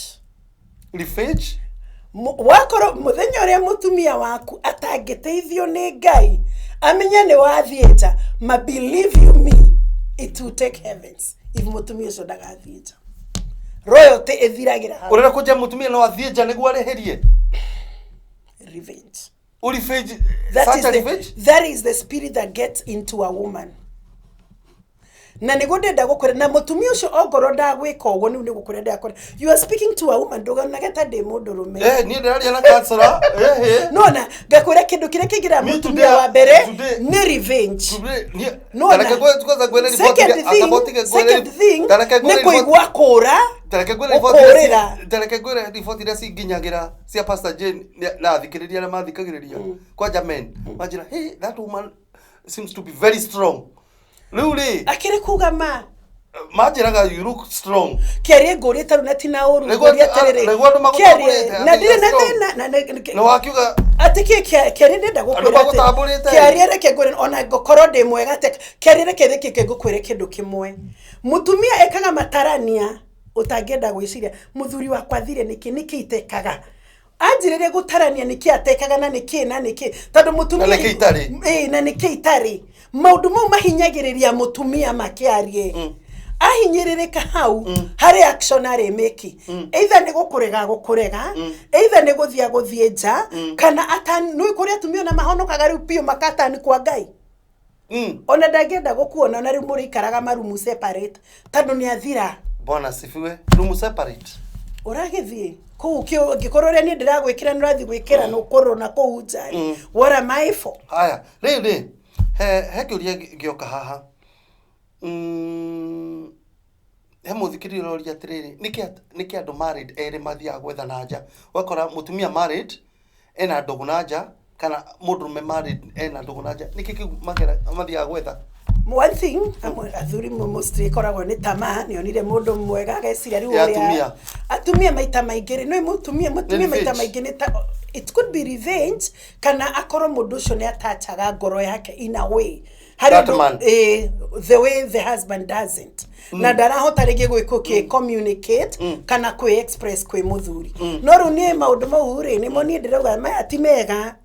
Revenge? Wakorwo mũthenya ũrĩa mũtumia waku atangĩteithio nĩ Ngai amenye nĩ wathiĩ nja, ma believe you me, it will take heavens if mũtumia ũcio ndagathiĩ nja. Royalty ĩthiragĩra hau. Ũrenda kũnjĩra mũtumia no athiĩ nja nĩguo arĩhĩrie? Revenge. Revenge, That such is a the, revenge? That is the spirit that gets into a woman. Na nĩguo ndĩrenda gũkwĩra, na mũtumia ũcio ongorwo ndagwĩka ũguo, nĩu nĩ gũkwĩra ndĩrakwĩra. You are speaking to a woman, ndũgonage ta ndĩ mũndũrũme. Niĩ ndĩraria na counselor. Nona, ngakwĩra kĩndũ kĩrĩa kĩingĩraga Me mũtumia today, wa mbere today. nĩ revenge. Today, niĩ- Nona, Tareke kwanza ngwĩre report second iria- thing, amba ũtige ngwĩre second thing, tareke ngwĩre nĩ report- kũigua kũra, tareke ngwĩre report iria gũkũrĩra. tareke ngwĩre report iria cinginyagĩra cia Pastor Jane na athikĩrĩria arĩa mathikagĩrĩria. Kwanja men, manjĩra, hey, that woman seems to be very strong. Rĩu rĩ, Akĩrĩ kuga ma. Manjĩraga you look strong. Kĩarie ngũrĩte rĩu na ti na ũru, Nĩguo ngũria atĩrĩrĩ, nĩguo andũ kĩarie, magũtambũrĩte, na atĩ ndirĩ na you're strong. thĩna, na nĩ- Nĩ wakiuga atĩ kĩ kĩarie ndĩrenda Andũ gũkwĩra atĩ magũtambũrĩte. kĩarie reke ngwĩre, ona ngũkorwo ndĩ mwega atĩa, kĩarie reke reke ngũkwĩre kĩndũ kĩmwe. Mũtumia ekaga matarania ũtangĩenda gwĩciria. Mũthuri wakwa athire nĩkĩ, nĩkĩ itekaga? Anjĩrĩrie gũtarania nĩkĩ atekaga na nĩkĩ na nĩkĩ, tondũ mũtumia Na nĩkĩ itarĩ. Ĩĩ, na nĩkĩ itarĩ. Maũndũ mau mahinyagĩrĩria mũtumia makĩarie. Ahinyĩrĩrĩka hau, harĩ action arĩ mĩki. Either nĩ gũkũrega gũkũrega, either nĩ gũthiĩ agũthiĩ nja, kana nĩ kũrĩ atumia ona mahonokaga rĩu biũ makatani kwa Ngai. Ona ndangĩenda gũkuona, ona rĩu mũrĩikaraga marumu separate, tondũ nĩ athira. Bwana asifiwe. Room separate. Ũragĩthiĩ kũu angĩkorwo ũrĩa niĩ ndĩragwĩkĩra nĩ ũrathiĩ gwĩkĩra na ũkorwo na kũu nja rĩ, what am I for? Haya, rĩu rĩ, he kĩũria gĩoka haha. He mũthikĩrĩria ũroria atĩrĩrĩ, nĩkĩ andũ married erĩ mathiaga gwetha na nja? Ũgakora mũtumia married ena ndũgũ na nja, kana mũndũrũme married ena ndũgũ na nja. Nĩkĩ kĩu mathiaga gwetha? One thing, amwe athuri mostly ĩkoragwo nĩ tamaa, nĩ onire mũndũ mwega ageciria rĩu Ya ũrĩa atumia. Atumia maita maingĩ rĩ, nĩ mũtumia maita Revenge. maingĩ nĩ ta, it could be revenge, kana akorwo mũndũ ũcio nĩ atachaga ngoro yake in a way. Harĩ That ũndũ, man. the way the husband doesn't. Na ndarahota rĩngĩ gwĩka kĩ communicate kana kwĩ express kwĩ mũthuri. No rĩu niĩ maũndũ mau rĩ, nĩmo niĩ ndĩrauga maya ti mega.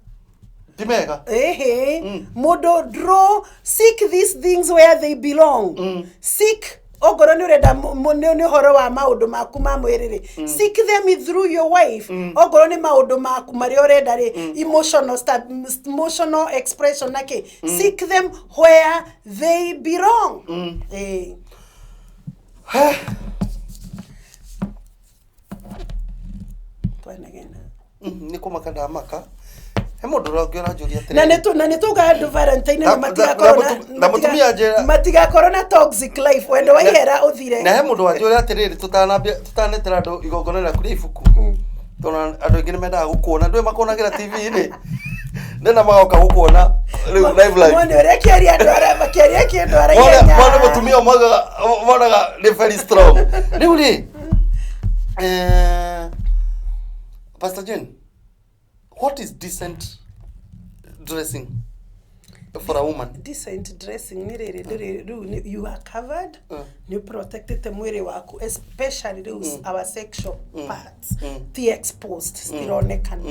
Ti mega. Ehe. Mũndũ draw, seek these things where they belong. Seek, ongorwo nĩ ũrenda nĩ ũhoro wa maũndũ maku ma mwĩrĩ rĩ, seek them through your wife. Ongorwo nĩ maũndũ maku marĩa ũrenda rĩ, emotional expression na kĩ, seek them where they belong. Twanegena. Nĩ kũmaka ndamaka. He mũndũ ũrĩa ũranjũria atĩrĩrĩ. Na nĩ tuga andũ Valentine Na- nĩ matigakorwo na na mũtumia njĩra- matigakorwo na toxic life, wendo wa ihera ũthire. Na he mũndũ wanjũria atĩrĩrĩ, tũtanetera andũ igongona rĩaku rĩa ibuku, tondũ andũ aingĩ nĩ mendaga gũkuona, ndũĩ makuonagĩra TV-inĩ, ndĩna magoka gũkuona rĩu live live. Mone ũrĩa kĩaria andũ arĩa makĩaria kĩndũ Mone araihenya. mone mũtumia ũmwe monaga nĩ very strong. Rĩu rĩ, Pastor Jane, what is decent dressing? For a woman. Decent dressing nĩ rĩrĩ, ndũrĩ rĩu you are covered, nĩ protectĩte mwĩrĩ waku, especially rĩu our sexual parts ti exposed, citironekana,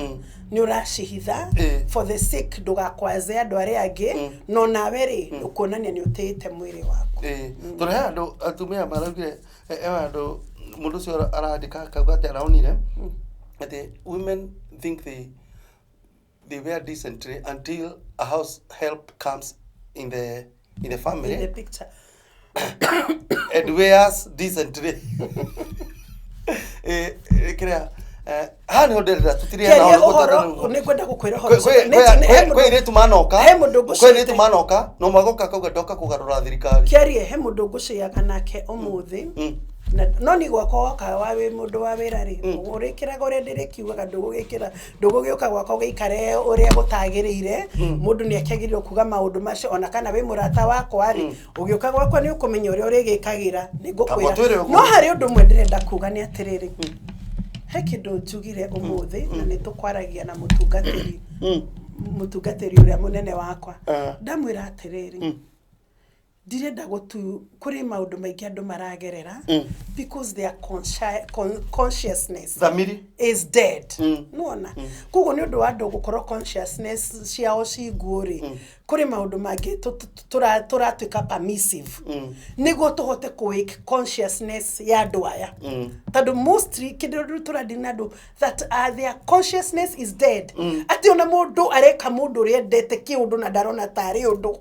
nĩ ũracihitha for the sake ndũgakwaze andũ arĩa angĩ, no nawe rĩ, ũkuonania nĩ ũtĩĩte mwĩrĩ waku. Ĩĩ, tondũ he andũ atumia maraugire, he andũ mũndũ ũcio arandĩka akauga atĩ araonire atĩ women think they wear decently until a house help comes in the family in the picture and wears decently. Kĩrĩa haha nĩho ndĩrenda tũtirĩe. Kĩaria ũhoro, nĩ ngwenda gũkwĩra ũhoro ũcio. Kwĩ airĩtu manoka He mũndũ kwĩ ngũcĩte. airĩtu manoka no magoka akauga ndoka kũgarũra thirikari. Kĩarie, he mũndũ ngũcĩaga nake ũmũthĩ, na no ni gwakwa woka wa wĩ mũndũ wa wĩra rĩ, ũrĩkĩraga ũrĩa ndĩrĩkiugaga, ndũgũgĩkĩra, ndũgũgĩũka gwakwa ũgĩikare ũrĩa gũtagĩrĩire. Mũndũ nĩ akĩagĩrĩirwo kuga maũndũ macio, ona kana wĩ mũrata wakwa rĩ, ũgĩũka gwakwa nĩ ũkũmenya ũrĩa ũrĩgĩkagĩra, nĩ Kaba twĩre ngũkwĩra. ũguo. No harĩ ũndũ ũmwe ndĩrenda kuga nĩ atĩrĩrĩ, he kĩndũ njugire ũmũthĩ na nĩ tũkwaragia na mũtungatĩri ũrĩa mũnene wakwa. Ndamwĩra atĩrĩrĩ, ndirenda gũtu kũrĩ maũndũ maingĩ andũ maragerera because their consciousness Thamiri is dead. Nĩwona, koguo nĩ ũndũ wa andũ gũkorwo consciousness ciao ci nguũ rĩ, kũrĩ maũndũ mangĩ tũratuĩka permissive nĩguo tũhote kũ wake consciousness ya andũ aya, tondũ mostly kĩndũ rĩu tũradeal na andũ that their consciousness is dead, atĩ ona mũndũ areka mũndũ ũrĩa endete kĩũndũ na ndarona tarĩ ũndũ.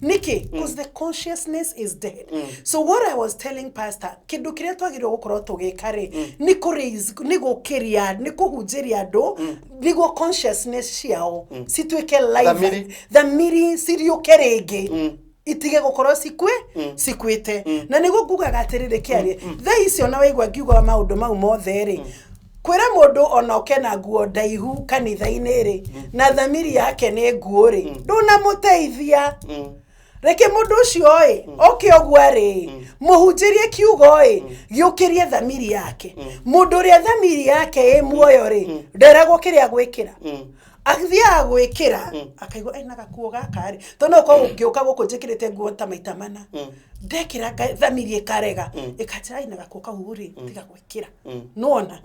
Nĩkĩ? Because the consciousness is dead. So what I was telling pastor, kĩndũ kĩrĩa twagĩrĩirwo gũkorwo tũgĩka rĩ, nĩ kũ raise, nĩ gũkĩria, nĩ kũhunjĩria andũ nĩguo consciousness ciao cituĩke live. Thamiri. Thamiri ciriũke rĩngĩ, itige gũkorwo cikuĩte. Na nĩguo ngugaga atĩrĩrĩ, kĩarie thaa icio na waigua ngiuga maũndũ mau mothe rĩ, kwĩra mũndũ ona oke na nguo ndaihu kanitha-inĩ rĩ, na thamiri yake nĩ nguo rĩ, ndũnamũteithia. Reke mũndũ ũcio ĩ oke ũguo rĩ, mũhunjĩrie kiugo ĩ gĩũkĩrie thamiri yake. Mũndũ ũrĩa thamiri yake ĩ muoyo rĩ, nderagwo kĩrĩa gwĩkĩra, athiaga gwĩkĩra akaigua ena gakuo gaka rĩ, tondũ no ũkorwo ũngĩũka gũkũ njĩkĩrĩte nguo ta maita mana, ndekĩra thamiri ĩkarega, ĩkanjĩra aina gakuo kau rĩ, tiga gwĩkĩra. Nĩwona,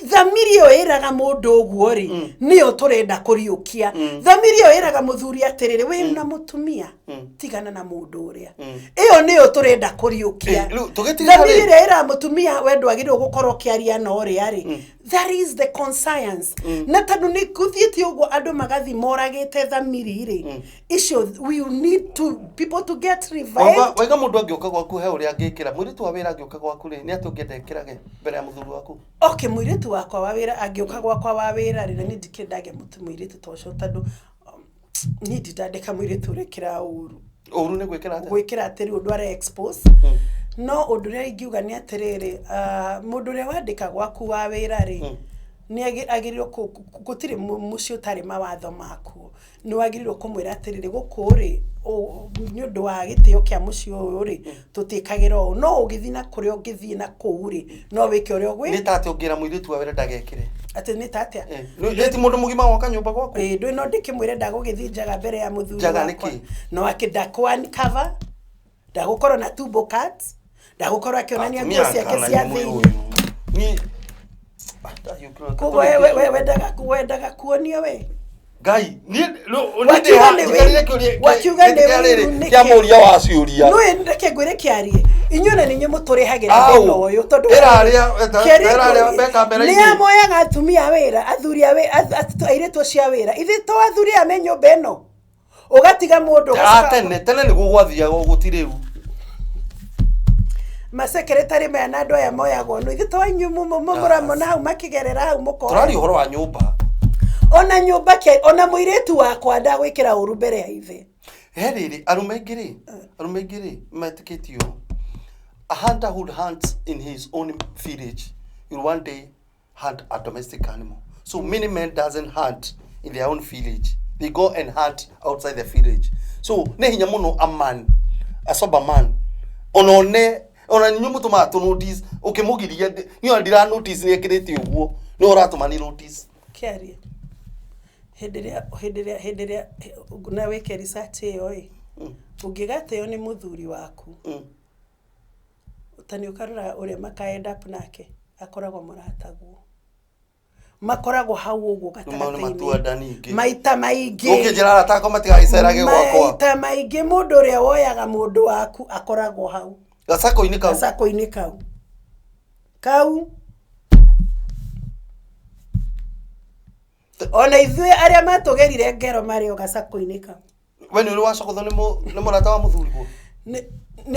thamiri ĩyo ĩraga mũndũ ũguo rĩ, nĩyo tũrenda kũriũkia. Thamiri ĩyo ĩraga mũthuri atĩrĩrĩ, wĩ na mũtumia, tigana na mũndũ ũrĩa, ĩyo nĩyo tũrenda kũriũkia. Rĩu tũgĩtiga Thamiri rĩ- ĩrĩa ĩraga mũtumia, we ndwagĩrĩirwo gũkorwo ũkĩaria na ũrĩa rĩ, that is the conscience. Na tondũ nĩ gũthiĩte ũguo andũ magathi moragĩte thamiri rĩ icio, we need to people to get revived. Waiga mũndũ angĩũka gwaku he ũrĩa angĩkĩra, mũirĩtu wa wĩra angĩũka gwaku rĩ, nĩ atĩ ũngĩenda ĩkĩrage mbere ya mũthuri waku? Okay, mũirĩtu wakwa wa wĩra angĩũka gwakwa wa wĩra rĩ, na niĩ ndikĩrĩ ndagĩa mũirĩtu ta ũcio, tondũ niĩ ndindandĩka mũirĩtu ũrekĩra ũru. Ũru nĩ gwĩkĩra atĩa? Gwĩkĩra atĩrĩ, ũndũ ara expose. No ũndũ ũrĩa ingiuga nĩ atĩrĩrĩ, mũndũ ũrĩa wandĩka gwaku wa wĩra rĩ, nĩ agĩrĩirwo gũtirĩ mũciĩ ũtarĩ mawatho makuo. Nĩ wagĩrĩirwo kũmwĩra atĩrĩrĩ, gũkũ rĩ, nĩ ũndũ wa gĩtĩo kĩa mũciĩ ũyũ rĩ, tũtiĩkagĩra ũũ. No ũgĩthiĩ na kũrĩa ũngĩthiĩ na kũu rĩ, no wĩke ũrĩa ũgwĩ Nĩ ta atĩ ũngĩra mũirĩtu wa wĩra ndagekĩre? Atĩ nĩ ta atĩa? Nĩ ti mũndũ mũgima woka nyũmba gwaku. Ĩĩ, ndũĩ no ndĩkĩmwĩre ndagũgĩthiĩ njaga mbere ya mũthuri Njaga wakwa. nĩkĩ? No akĩ ndakũ ndagũkorwo na tumbo cut, ndagũkorwo akĩonania nguo Atumia ciake kana cia nĩ thĩinĩ. ũyũ. Niĩ Ah, Koguo we wendaga kuonio we? Ngai, niĩ Wakiuga nĩ wakiuga nĩ wĩiru nĩkĩ? kĩa mũria wa ciũria. Nũĩ, reke ngwĩre kĩarie, inyuĩ na nĩnyuĩ mũtũrehagĩra Au. thĩna ũyũ, tondũ Ĩrarĩa Kĩarie ĩrarĩa ngwĩre, me kamera-inĩ. nĩ amoyaga atumia wĩra, athuri a airĩtu acio a wĩra, ithuĩ to athuri aya me nyũmba ĩno, ũgatiga mũndũ Ah, ũgacoka- tene tene nĩguo gwathiaga ũguo, ti rĩu. Masekeretary maya na andũ aya moyagwo nũ, ithuĩ to inyuĩ mũramona hau makĩgerera hau mũkoya. Tũraria ũhoro wa nyũmba. Ona nyũmba ona mũirĩtu wakwa ndagwĩkĩra ũru mbere ya ithe. He rĩrĩ, arũme aingĩ rĩ metĩkĩtio a hunter who hunts in his own village will one day hunt a domestic animal. So many men doesn't hunt in their own village, they go and hunt outside the village. So nĩ hinya mũno a man, a sober man, ona one ona inyuĩ mũtũmaga tũ notice ũkĩmũgiria. Niĩ ona ndira notice nĩ ekĩrĩte ũguo, nĩ ũratũma nĩ notice. Kĩarie, Hĩndĩ ĩrĩa na wĩke research ĩyo ĩ, ũngĩgatĩo nĩ mũthuri waku, ta nĩ ũkarora ũrĩa maka end up nake, akoragwo mũrataguo, makoragwo hau ũguo. Mau nĩ matua nda ningĩ. Maita maingĩ. Ũkĩnjĩra arata akwa matigagĩcerage gwakwa. Maita maingĩ mũndũ ũrĩa woyaga mũndũ waku akoragwo hau. Gacako-inĩ kau. Gacako-inĩ kau. Ona ithuĩ arĩa matũgerire ngero marĩ o gacako-inĩ kau. We nĩ ũrĩ wacogothwo nĩ mũrata wa mũthuri guo? Nĩ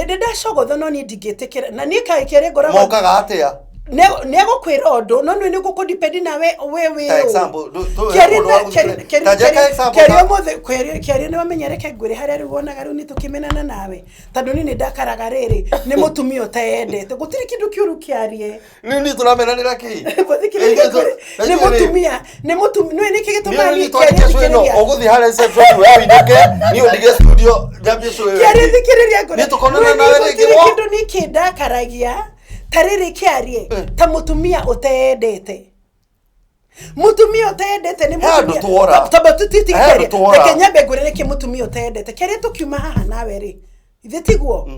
ndĩ ndacogothwo, no niĩ ndingĩtĩkĩra na niĩ kaĩ kĩrĩ ngoragwo. Mokaga atĩa? Nĩ egũkwĩra ũndũ, no nĩ gũkũdepend nawe we wĩ Ta ũ. example, Kĩaria mũndũ wa gũthikĩrĩria. Ta njĩka example. Kĩaria ũmũthĩ, kĩaria nĩ wamenya, reke ngwĩre harĩa rĩu wonaga rĩu nĩ tũkĩmenana nawe, tondũ niĩ nĩ ndakaraga rĩrĩ nĩ mũtumia ũteyendete, gũtirĩ kĩndũ kĩũru kĩarie. Rĩu niĩ tũramenanĩra kĩ? Mũthikĩrĩria, ngwĩre, nĩ mũtumia nĩ mũtumia nĩ kĩ gĩtũmaga niĩ Niĩ twandĩke kĩaria show ĩno. thikĩrĩria. Ũgũthiĩ harĩa reception we ũinũke, niĩ ũndige studio njambie show ĩyo Kĩaria, ĩngĩ. thikĩrĩria ngwĩre. Niĩ tũkonana Nĩ nawe gũtirĩ rĩngĩ wo. kĩndũ niĩ kĩndakaragia ta rĩrĩ kĩarie, ta mũtumia ũteyendete, mũtumia ũteyendete nĩ He handũ mũtumia tuora. Tamba tũtiti He handũ kĩaria. tuora. Reke nyambe ngwĩre nĩkĩ mũtumia ũteyendete. Kĩaria, tũkiuma haha nawe rĩ, ithe tiguo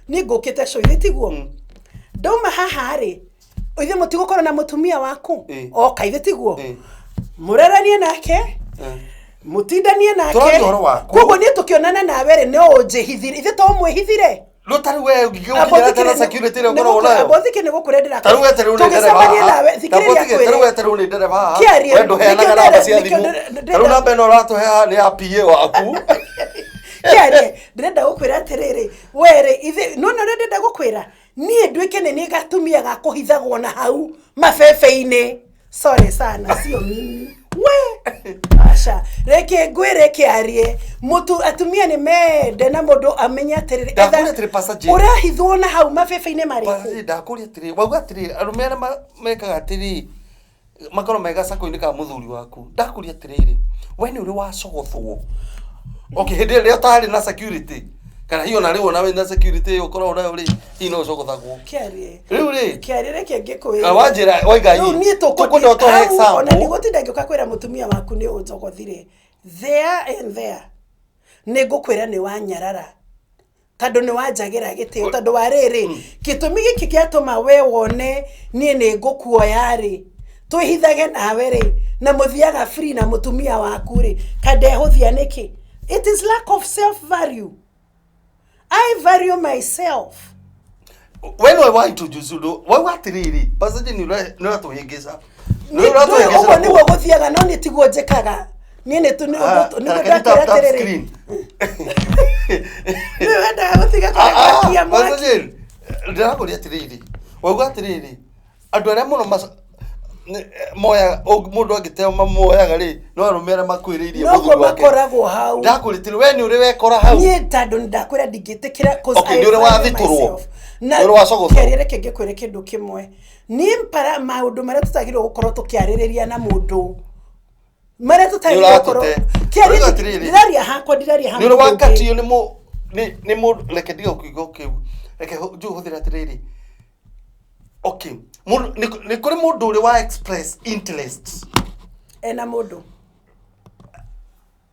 niĩ ngũkĩte show, ithe tiguo ndauma haha rĩ, ithe mũtigũkorwo na mũtumia waku oka, ithe tiguo mũreranie nake, mũtindanie nake. Tũraria ũhoro waku. Koguo niĩ tũkĩonana nawe rĩ, no ũnjĩhithire, ithe to ũmwĩhithire. Rĩu tarĩu we ũngĩũkinyĩra na security ĩrĩa ũkoragwo nayo. Abothike nĩ gũkũrĩa ndĩra. Tarĩu weterĩrwo nĩ ndereba Tũgĩcemania haha. nawe, thikĩrĩria. Tarĩu Kwĩre. weterĩrwo nĩ ndereba haha. Kĩarie, We ndũheanaga nĩkĩo namba cia nĩkĩo thimũ. Tarĩu namba ĩno ũratũhe haha nĩ ya PA waku. Kĩarie, ndĩrenda gũkwĩra atĩrĩrĩ, werĩ ithe nona ũrĩa ndĩrenda gũkwĩra, niĩ nduĩke nĩ niĩ gatumia ga kũhithagwo na hau mabebe-inĩ, sorry sana, sio mimi we, aca. Reke ngwĩre kĩarie, mũtu atumia nĩ mende na mũndũ amenye atĩrĩrĩ, Ndakũria atĩrĩ, Pastor Jane. ũrahithwo na hau mabebe-inĩ marĩkũ? Pastor, ndakũria atĩrĩ, wauga atĩrĩ arũme arĩa mekaga atĩrĩ makorwo me gacako-inĩ ka mũthuri waku. Ndakũria atĩrĩrĩ, we nĩ ũrĩ wacogothwo? Okay, hĩndĩ ĩrĩa ũtarĩ na security, kana hihi ona rĩu ona wĩna security ĩyo ũkoragwo nayo rĩ, hihi no ũcogothagwo? Kĩarie. Rĩu rĩ, Kĩarie, reke ngĩkwĩre. Na wanjĩra waiga Rĩu niĩ tũkwenda ũtũhe hau, ona example. ndigũtinda ngĩũka kwĩra mũtumia waku nĩ ũnjogothire. There and there nĩ ngũkwĩra nĩ wanyarara, tondũ nĩ wanjagĩra gĩtĩo, tondũ wa rĩrĩ gĩtũmi gĩkĩ gĩatũma we wone niĩ nĩ ngũkuoya rĩ, twĩhithage nawe rĩ, na mũthiaga free na mũtumia waku rĩ, kandehũthia nĩkĩ? It is lack of self value. I value myself. We nĩwe wa introduce ũndũ wauga atĩrĩrĩ, Pastor Jane, nĩ ũratũhĩngĩca. Nĩ Ndũĩ ũguo nĩguo gũthiaga, no nĩ tiguo njĩkaga niĩ nĩ tu nĩguo ndakwĩra atĩrĩrĩ, nĩ wendaga gũtiga kũrekia mwaki. Ndĩrakũria atĩrĩrĩ, wauga atĩrĩrĩ andũ arĩa mũno moyaga mũndũ angĩteo mamuoyaga rĩ, no arũme arĩa makuhĩrĩirie Noguo mũthuri wake. makoragwo hau. Ndakũria atĩrĩ, we nĩ ũrĩ wekora hau? Niĩ tondũ ndakwĩra ndingĩtĩkĩra 'cause Okay, I nĩ ũrĩ value wathitũrwo? myself. Na Nĩ ũrĩ wacogothwo? kĩaria, reke ngĩkwĩre kĩndũ kĩmwe, niĩ mpara maũndũ marĩa tũtagĩrĩirwo gũkorwo tũkĩarĩrĩria na mũndũ marĩa tũtagĩrĩirwo gũkorwo Nĩ ũratũte. Kĩaria, Ũrauga atĩrĩrĩ. ndiraria hakwa, ndiraria ha Nĩ ũrĩ mũndũ ũngĩ. wakatio nĩ mũ nĩ nĩ mũndũ? Reke ndiga kiugo kĩu, reke nju hũthĩre atĩrĩrĩ. Okay, mũndũ nĩ kũrĩ mũndũ ũrĩ wa express interest Ena mũndũ.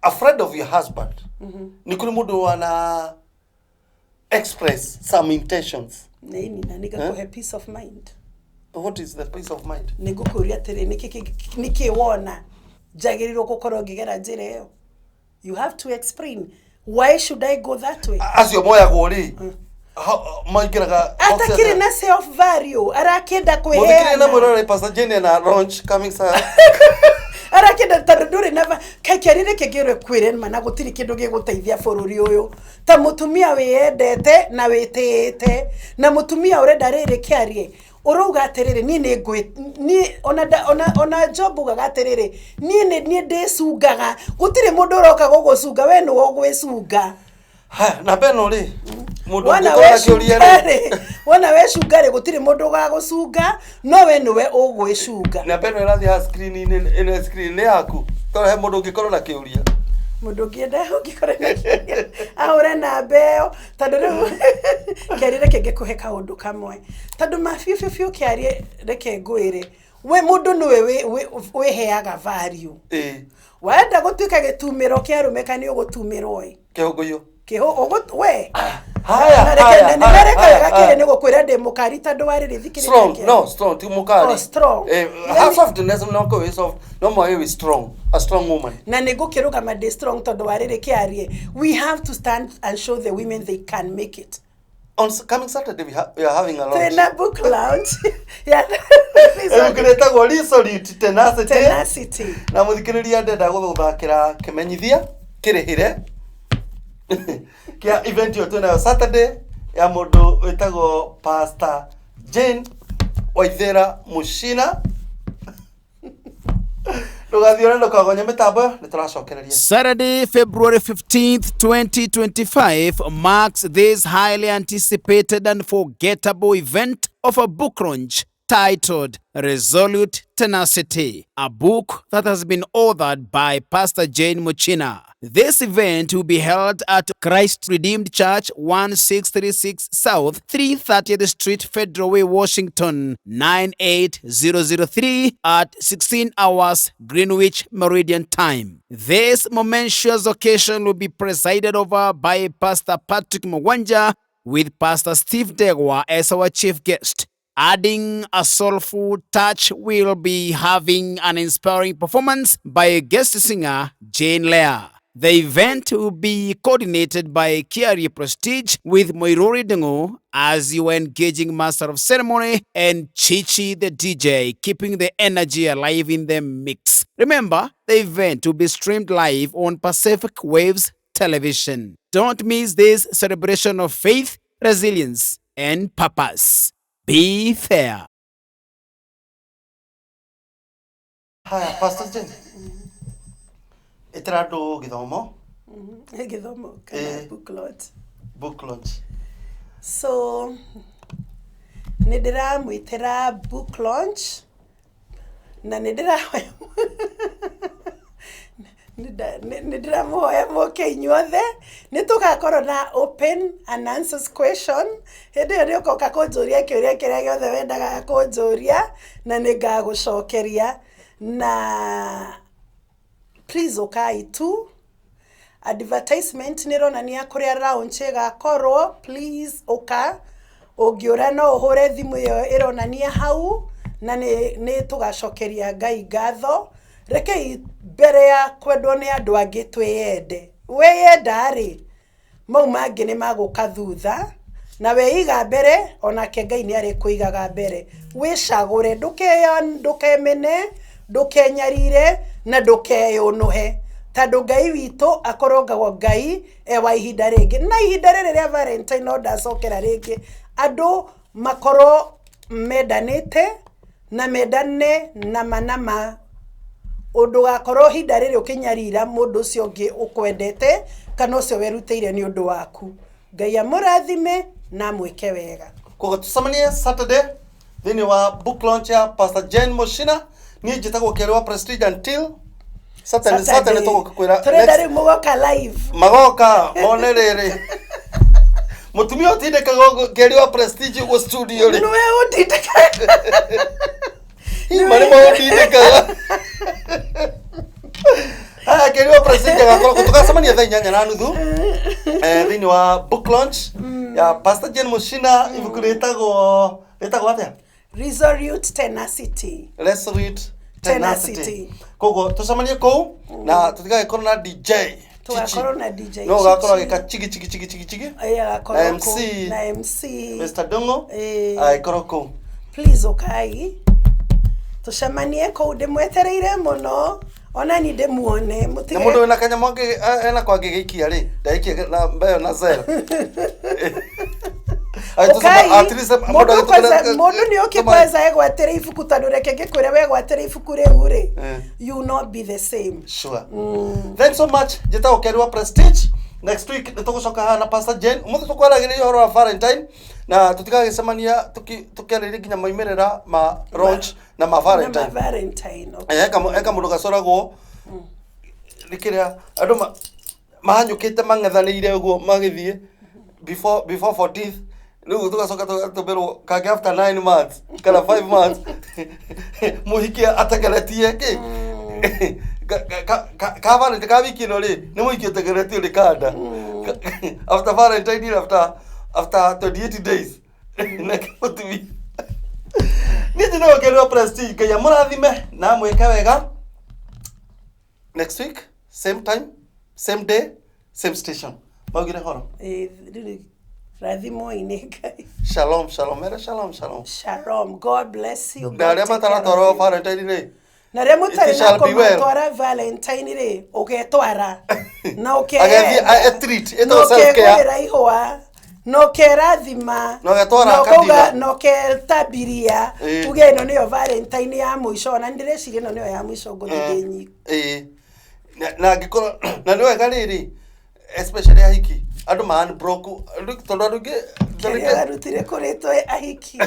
A friend of your husband, nĩ kũrĩ mũndũ wana express some intentions? Nĩini na nĩngakũhe peace of mind. What is the peace of mind? Nĩ ngũkũria atĩrĩ, nĩkĩ wona njagĩrĩirwo gũkorwo ngĩgera njĩra ĩyo? You have to explain why should I go that way. Acio moyagwo rĩ, maingĩraga Atakĩrĩ na self value, arakĩenda Mũthikĩrĩria na kwĩheana. mwĩrore, Pastor Jane na launch coming sir. Arakĩenda tondũ ndũrĩ na kĩaria, reke ngĩrwe kwĩre ma, na gũtirĩ kĩndũ gĩgũteithia bũrũri ũyũ ta mũtumia wĩyendete na wĩtĩĩte na mũtumia ũrenda rĩrĩ. Kĩarie, ũrauga atĩrĩrĩ, niĩ nĩ ngwĩ niĩ ona Job ugaga atĩrĩrĩ, niĩ nĩ niĩ ndĩcungaga, gũtirĩ mũndũ ũroka gũgũcunga, we nĩwe ũgwĩcunga. Ha, namba ĩno rĩ, mũndũ Wona ũngĩkorwo na kĩũria wecunga rĩ. rĩ, wona wecunga rĩ, gũtirĩ mũndũ ũgagũcunga, no we nĩwe ũgwĩcunga. Namba ĩno ĩrathiĩ haha screen-inĩ, ĩno screen nĩ yaku, tondũ he mũndũ ũngĩkorwo na kĩũria. Mũndũ ũngĩenda ũngĩkorwo na kĩũria ahũre namba ĩyo, tondũ rĩu kĩarie, reke ngĩkũhe kaũndũ kamwe, tondũ ma biũ biũ biũ, kĩarie, reke ngwĩre, we mũndũ nĩwe wĩheaga value. Wenda gũtuĩka gĩtumĩro kĩa arũme kana nĩ ũgũtumĩrwo ĩ. Kĩhũngũyũ. Kĩhũ ũgũ we. Haya, Na reke haya, nĩ haya, nareka haya, wega kĩrĩ haya. nĩ gũkwĩra ndĩ mũkari tondũ wa rĩrĩ thikĩrĩria Strong, kĩaria. no, strong, ti mũkari. Oh, strong. Eh, Yani- her softness no ko soft, no mo wĩ strong, a strong woman. Na nĩ ngũkĩrũgama ndĩ strong tondũ wa rĩrĩ kĩarie. We have to stand and show the women they can make it. On coming Saturday we are having a launch. Twĩna book launch. Yeah. Ibuku rĩtagwo Resolute Tenacity. Tenacity. Na mũthikĩrĩria ndenda gũthakĩra kĩmenyithia kĩrĩhĩre kĩa event ĩyo twĩnayo Saturday ya mũndũ wĩtagwo Pastor Jane Waithera Mushina. Ndũgathiĩ ũrĩa ndũkagonye mĩtambo ĩyo nĩ tũracokereria. Saturday, February 15th, 2025 marks this highly anticipated and forgettable event of a book launch titled Resolute Tenacity, a book that has been authored by Pastor Jane Muchina. This event will be held at Christ Redeemed Church, 1636 South, 330th Street, Federal Way, Washington, 98003 at 16 hours Greenwich Meridian Time. This momentous occasion will be presided over by Pastor Patrick Mwanja with Pastor Steve Degwa as our chief guest. Adding a soulful touch, we'll be having an inspiring performance by guest singer Jane Lea. The event will be coordinated by Kiari Prestige with Moirori Dengo as your engaging master of ceremony and Chichi the DJ, keeping the energy alive in the mix. Remember, the event will be streamed live on Pacific Waves Television. Don't miss this celebration of faith, resilience, and purpose. Be fair. Haya, Pastor Jane. Ĩtĩra andũ gĩthomo, Gĩthomo kana book launch. Book launch. So nĩ ndĩramwĩtĩra book launch na nĩ ndĩrahoya nĩ ndĩramũhoya mũke inyuothe nĩ tũgakorwo na open and answers question. Hĩndĩ ĩyo nĩ ũkoka kũnjũria kĩũria kĩrĩa gĩothe wendaga kũnjũria na nĩ ngagũcokeria. Na please ũkai tu. Advertisement nĩ ĩronania kũrĩa launch ĩgakorwo. Please ũka. Ũngĩũra no ũhũre thimũ ĩyo ĩronania hau na nĩ tũgacokeria Ngai ngatho. Rekei mbere ya kwendwo nĩ andũ angĩ twĩyende. Weyenda rĩ, mau mangĩ nĩ magũka thutha. Na weiga mbere onake Ngai nĩ arĩkũigaga mbere. Wĩcagũre, ndũkemene, ndũkenyarire na ndũkeyũnũhe tondũ Ngai witũ akorongagwo Ngai e wa ihinda rĩngĩ. Na ihinda rĩrĩ rĩa Valentine no ndacokera rĩngĩ andũ makorwo mendanĩte na mendane nama nama ũndũgakorwo ihinda rĩrĩ ũkĩnyarira mũndũ ũcio ũngĩ ũkwendete kana ũcio werutĩire nĩ ũndũ waku. Ngai amũrathime na amwĩke wega. Koguo tũcemanie Saturday thĩinĩ wa book launch ya Pastor Jane Mushina. Niĩ njĩtagwo Kĩarĩ wa Prestige. Until Saturday, Saturday tũgũkwĩra Tũrenda next rĩu mũgoka live. Magoka mone rĩrĩ mũtumia ũtindĩkaga Kĩarĩ wa Prestige ũguo studio rĩ. Nĩwe ũndindĩkaga. Marĩ maũndindĩkaga. Haya, Kĩarĩ wa Prestige agakorwo tũgacemania thaa 8:30 thĩinĩ wa book launch ya Pastor Jane Mushina. Ibuku rĩtagwo atĩa? Resolute Tenacity. Resolute Tenacity. Tenacity. Koguo tũcemanie kũu na tũtigagĩkorwo na DJ Chichi. Tũgakorwo na DJ No ũgakorwo Chichi. agĩka chigi chigi chigi chigi chigi. Ĩĩ, agakorwo Na kũu. MC. Na MC. Mr. Dongo Ĩĩ. agĩkorwo kũu. Please ũkai tũcemanie kũu, ndĩmwetereire mũno ona ni ndĩmuone. Na Mũtige mũndũ wĩna kanyamũ ena kwa angĩgĩikia rĩ ndaikie na mbeo na zero. Ũkai, mũndũ kwanza mũndũ nĩ ũkĩ kwanza egwatĩre ibuku tondũ reke ngĩkwĩre wegwatĩre ibuku rĩu rĩ, you will not be the same. Sure. Thanks so much. Njĩtagwo Kerĩ wa Prestige. Next week nĩ tũgũcoka haha na Pastor Jane. Ũmũthĩ tũkwaragĩrĩria ũhoro wa Valentine na tũtigagĩcemania tũkĩarĩrĩria nginya maumĩrĩra ma launch na ma Na Valentine. ma Valentine, okay. Eh, eka mũndũ gacoragwo nĩ kĩrĩa andũ mahanyũkĩte mang'ethanĩire ũguo magĩthiĩ before 14th. Rĩu tũgacoka tũgatũmĩrwo kangĩ after 9 months kana 5 months mũhiki ategeretie kĩ. Ka Valentine ka wiki ĩno rĩ, nĩ mũhiki ũtegeretio nĩ kanda. After Valentine, after 28 days. Na mũtumia. Niĩ njĩtagwo Kĩrĩo Prestige, Ngai amũrathime na amwĩke wega. Next week, same time, same day, same station. Maugire horo. Ĩ, rĩu rathimwo-inĩ Ngai. Shalom, shalom, mere shalom, shalom. Shalom. God bless you. Na God arĩa take care of mataratwarwo you. Valentine rĩ, Na rĩrĩa mũtarĩ It shall na be well. kũmatwara Valentine rĩ, ũgetwara na Agethiĩ ũkeyenda a treat, na ĩtagwo self care. ũkegũrĩra ihũa na ũkerathima Na ũgetwara na ũkauga akadina. na ũketambiria tuge ĩno nĩyo Valentine ya mũico, ona nĩndĩreciria ĩno nĩyo ya mũico ngũthiĩ ndĩ nyika. Ĩĩ. Na angĩkorwo na nĩ wega rĩrĩ, especially ahiki, andũ ma unblock, tondũ andũ aingĩ Kĩrĩa warutire kũrĩ twĩ ahiki.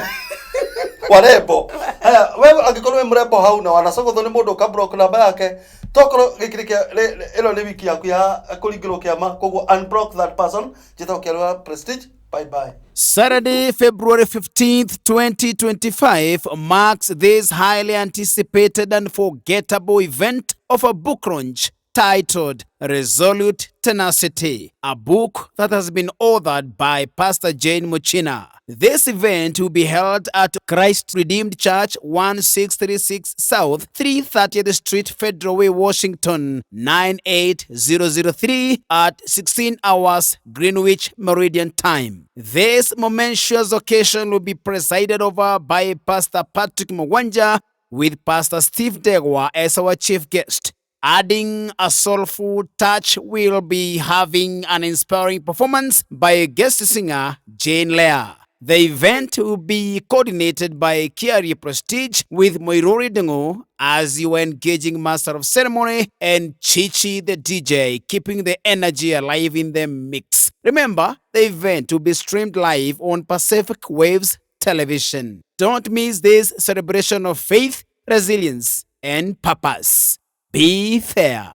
Warembo. Haya, we angĩkorwo wĩ mũrembo hau na wanacogothwo nĩ mũndũ ũkablock namba yake, tokorwo gĩkĩ nĩ ĩno nĩ wiki yaku ya kũringĩrwo kĩama, koguo unblock that person. Njĩtagwo Kĩarua Prestige. Bye bye. Saturday, February 15th, 2025 marks this highly anticipated and forgettable event of a book launch titled Resolute Tenacity, a book that has been authored by Pastor Jane Muchina. This event will be held at Christ Redeemed Church, 1636 South, 330th Street, Federal Way, Washington, 98003 at 16 hours Greenwich Meridian Time. This momentous occasion will be presided over by Pastor Patrick Mwanja with Pastor Steve Degwa as our chief guest. Adding a soulful touch, we'll be having an inspiring performance by guest singer Jane Lea. The event will be coordinated by Kiari Prestige with Moirori Dengo as your engaging master of ceremony and Chichi the DJ, keeping the energy alive in the mix. Remember, the event will be streamed live on Pacific Waves Television. Don't miss this celebration of faith, resilience, and purpose. Be fair.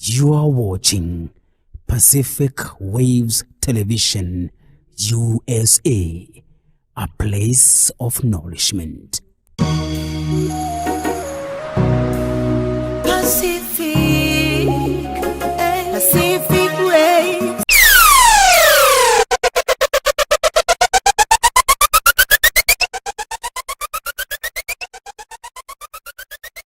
You are watching Pacific Waves Television, USA, a place of nourishment.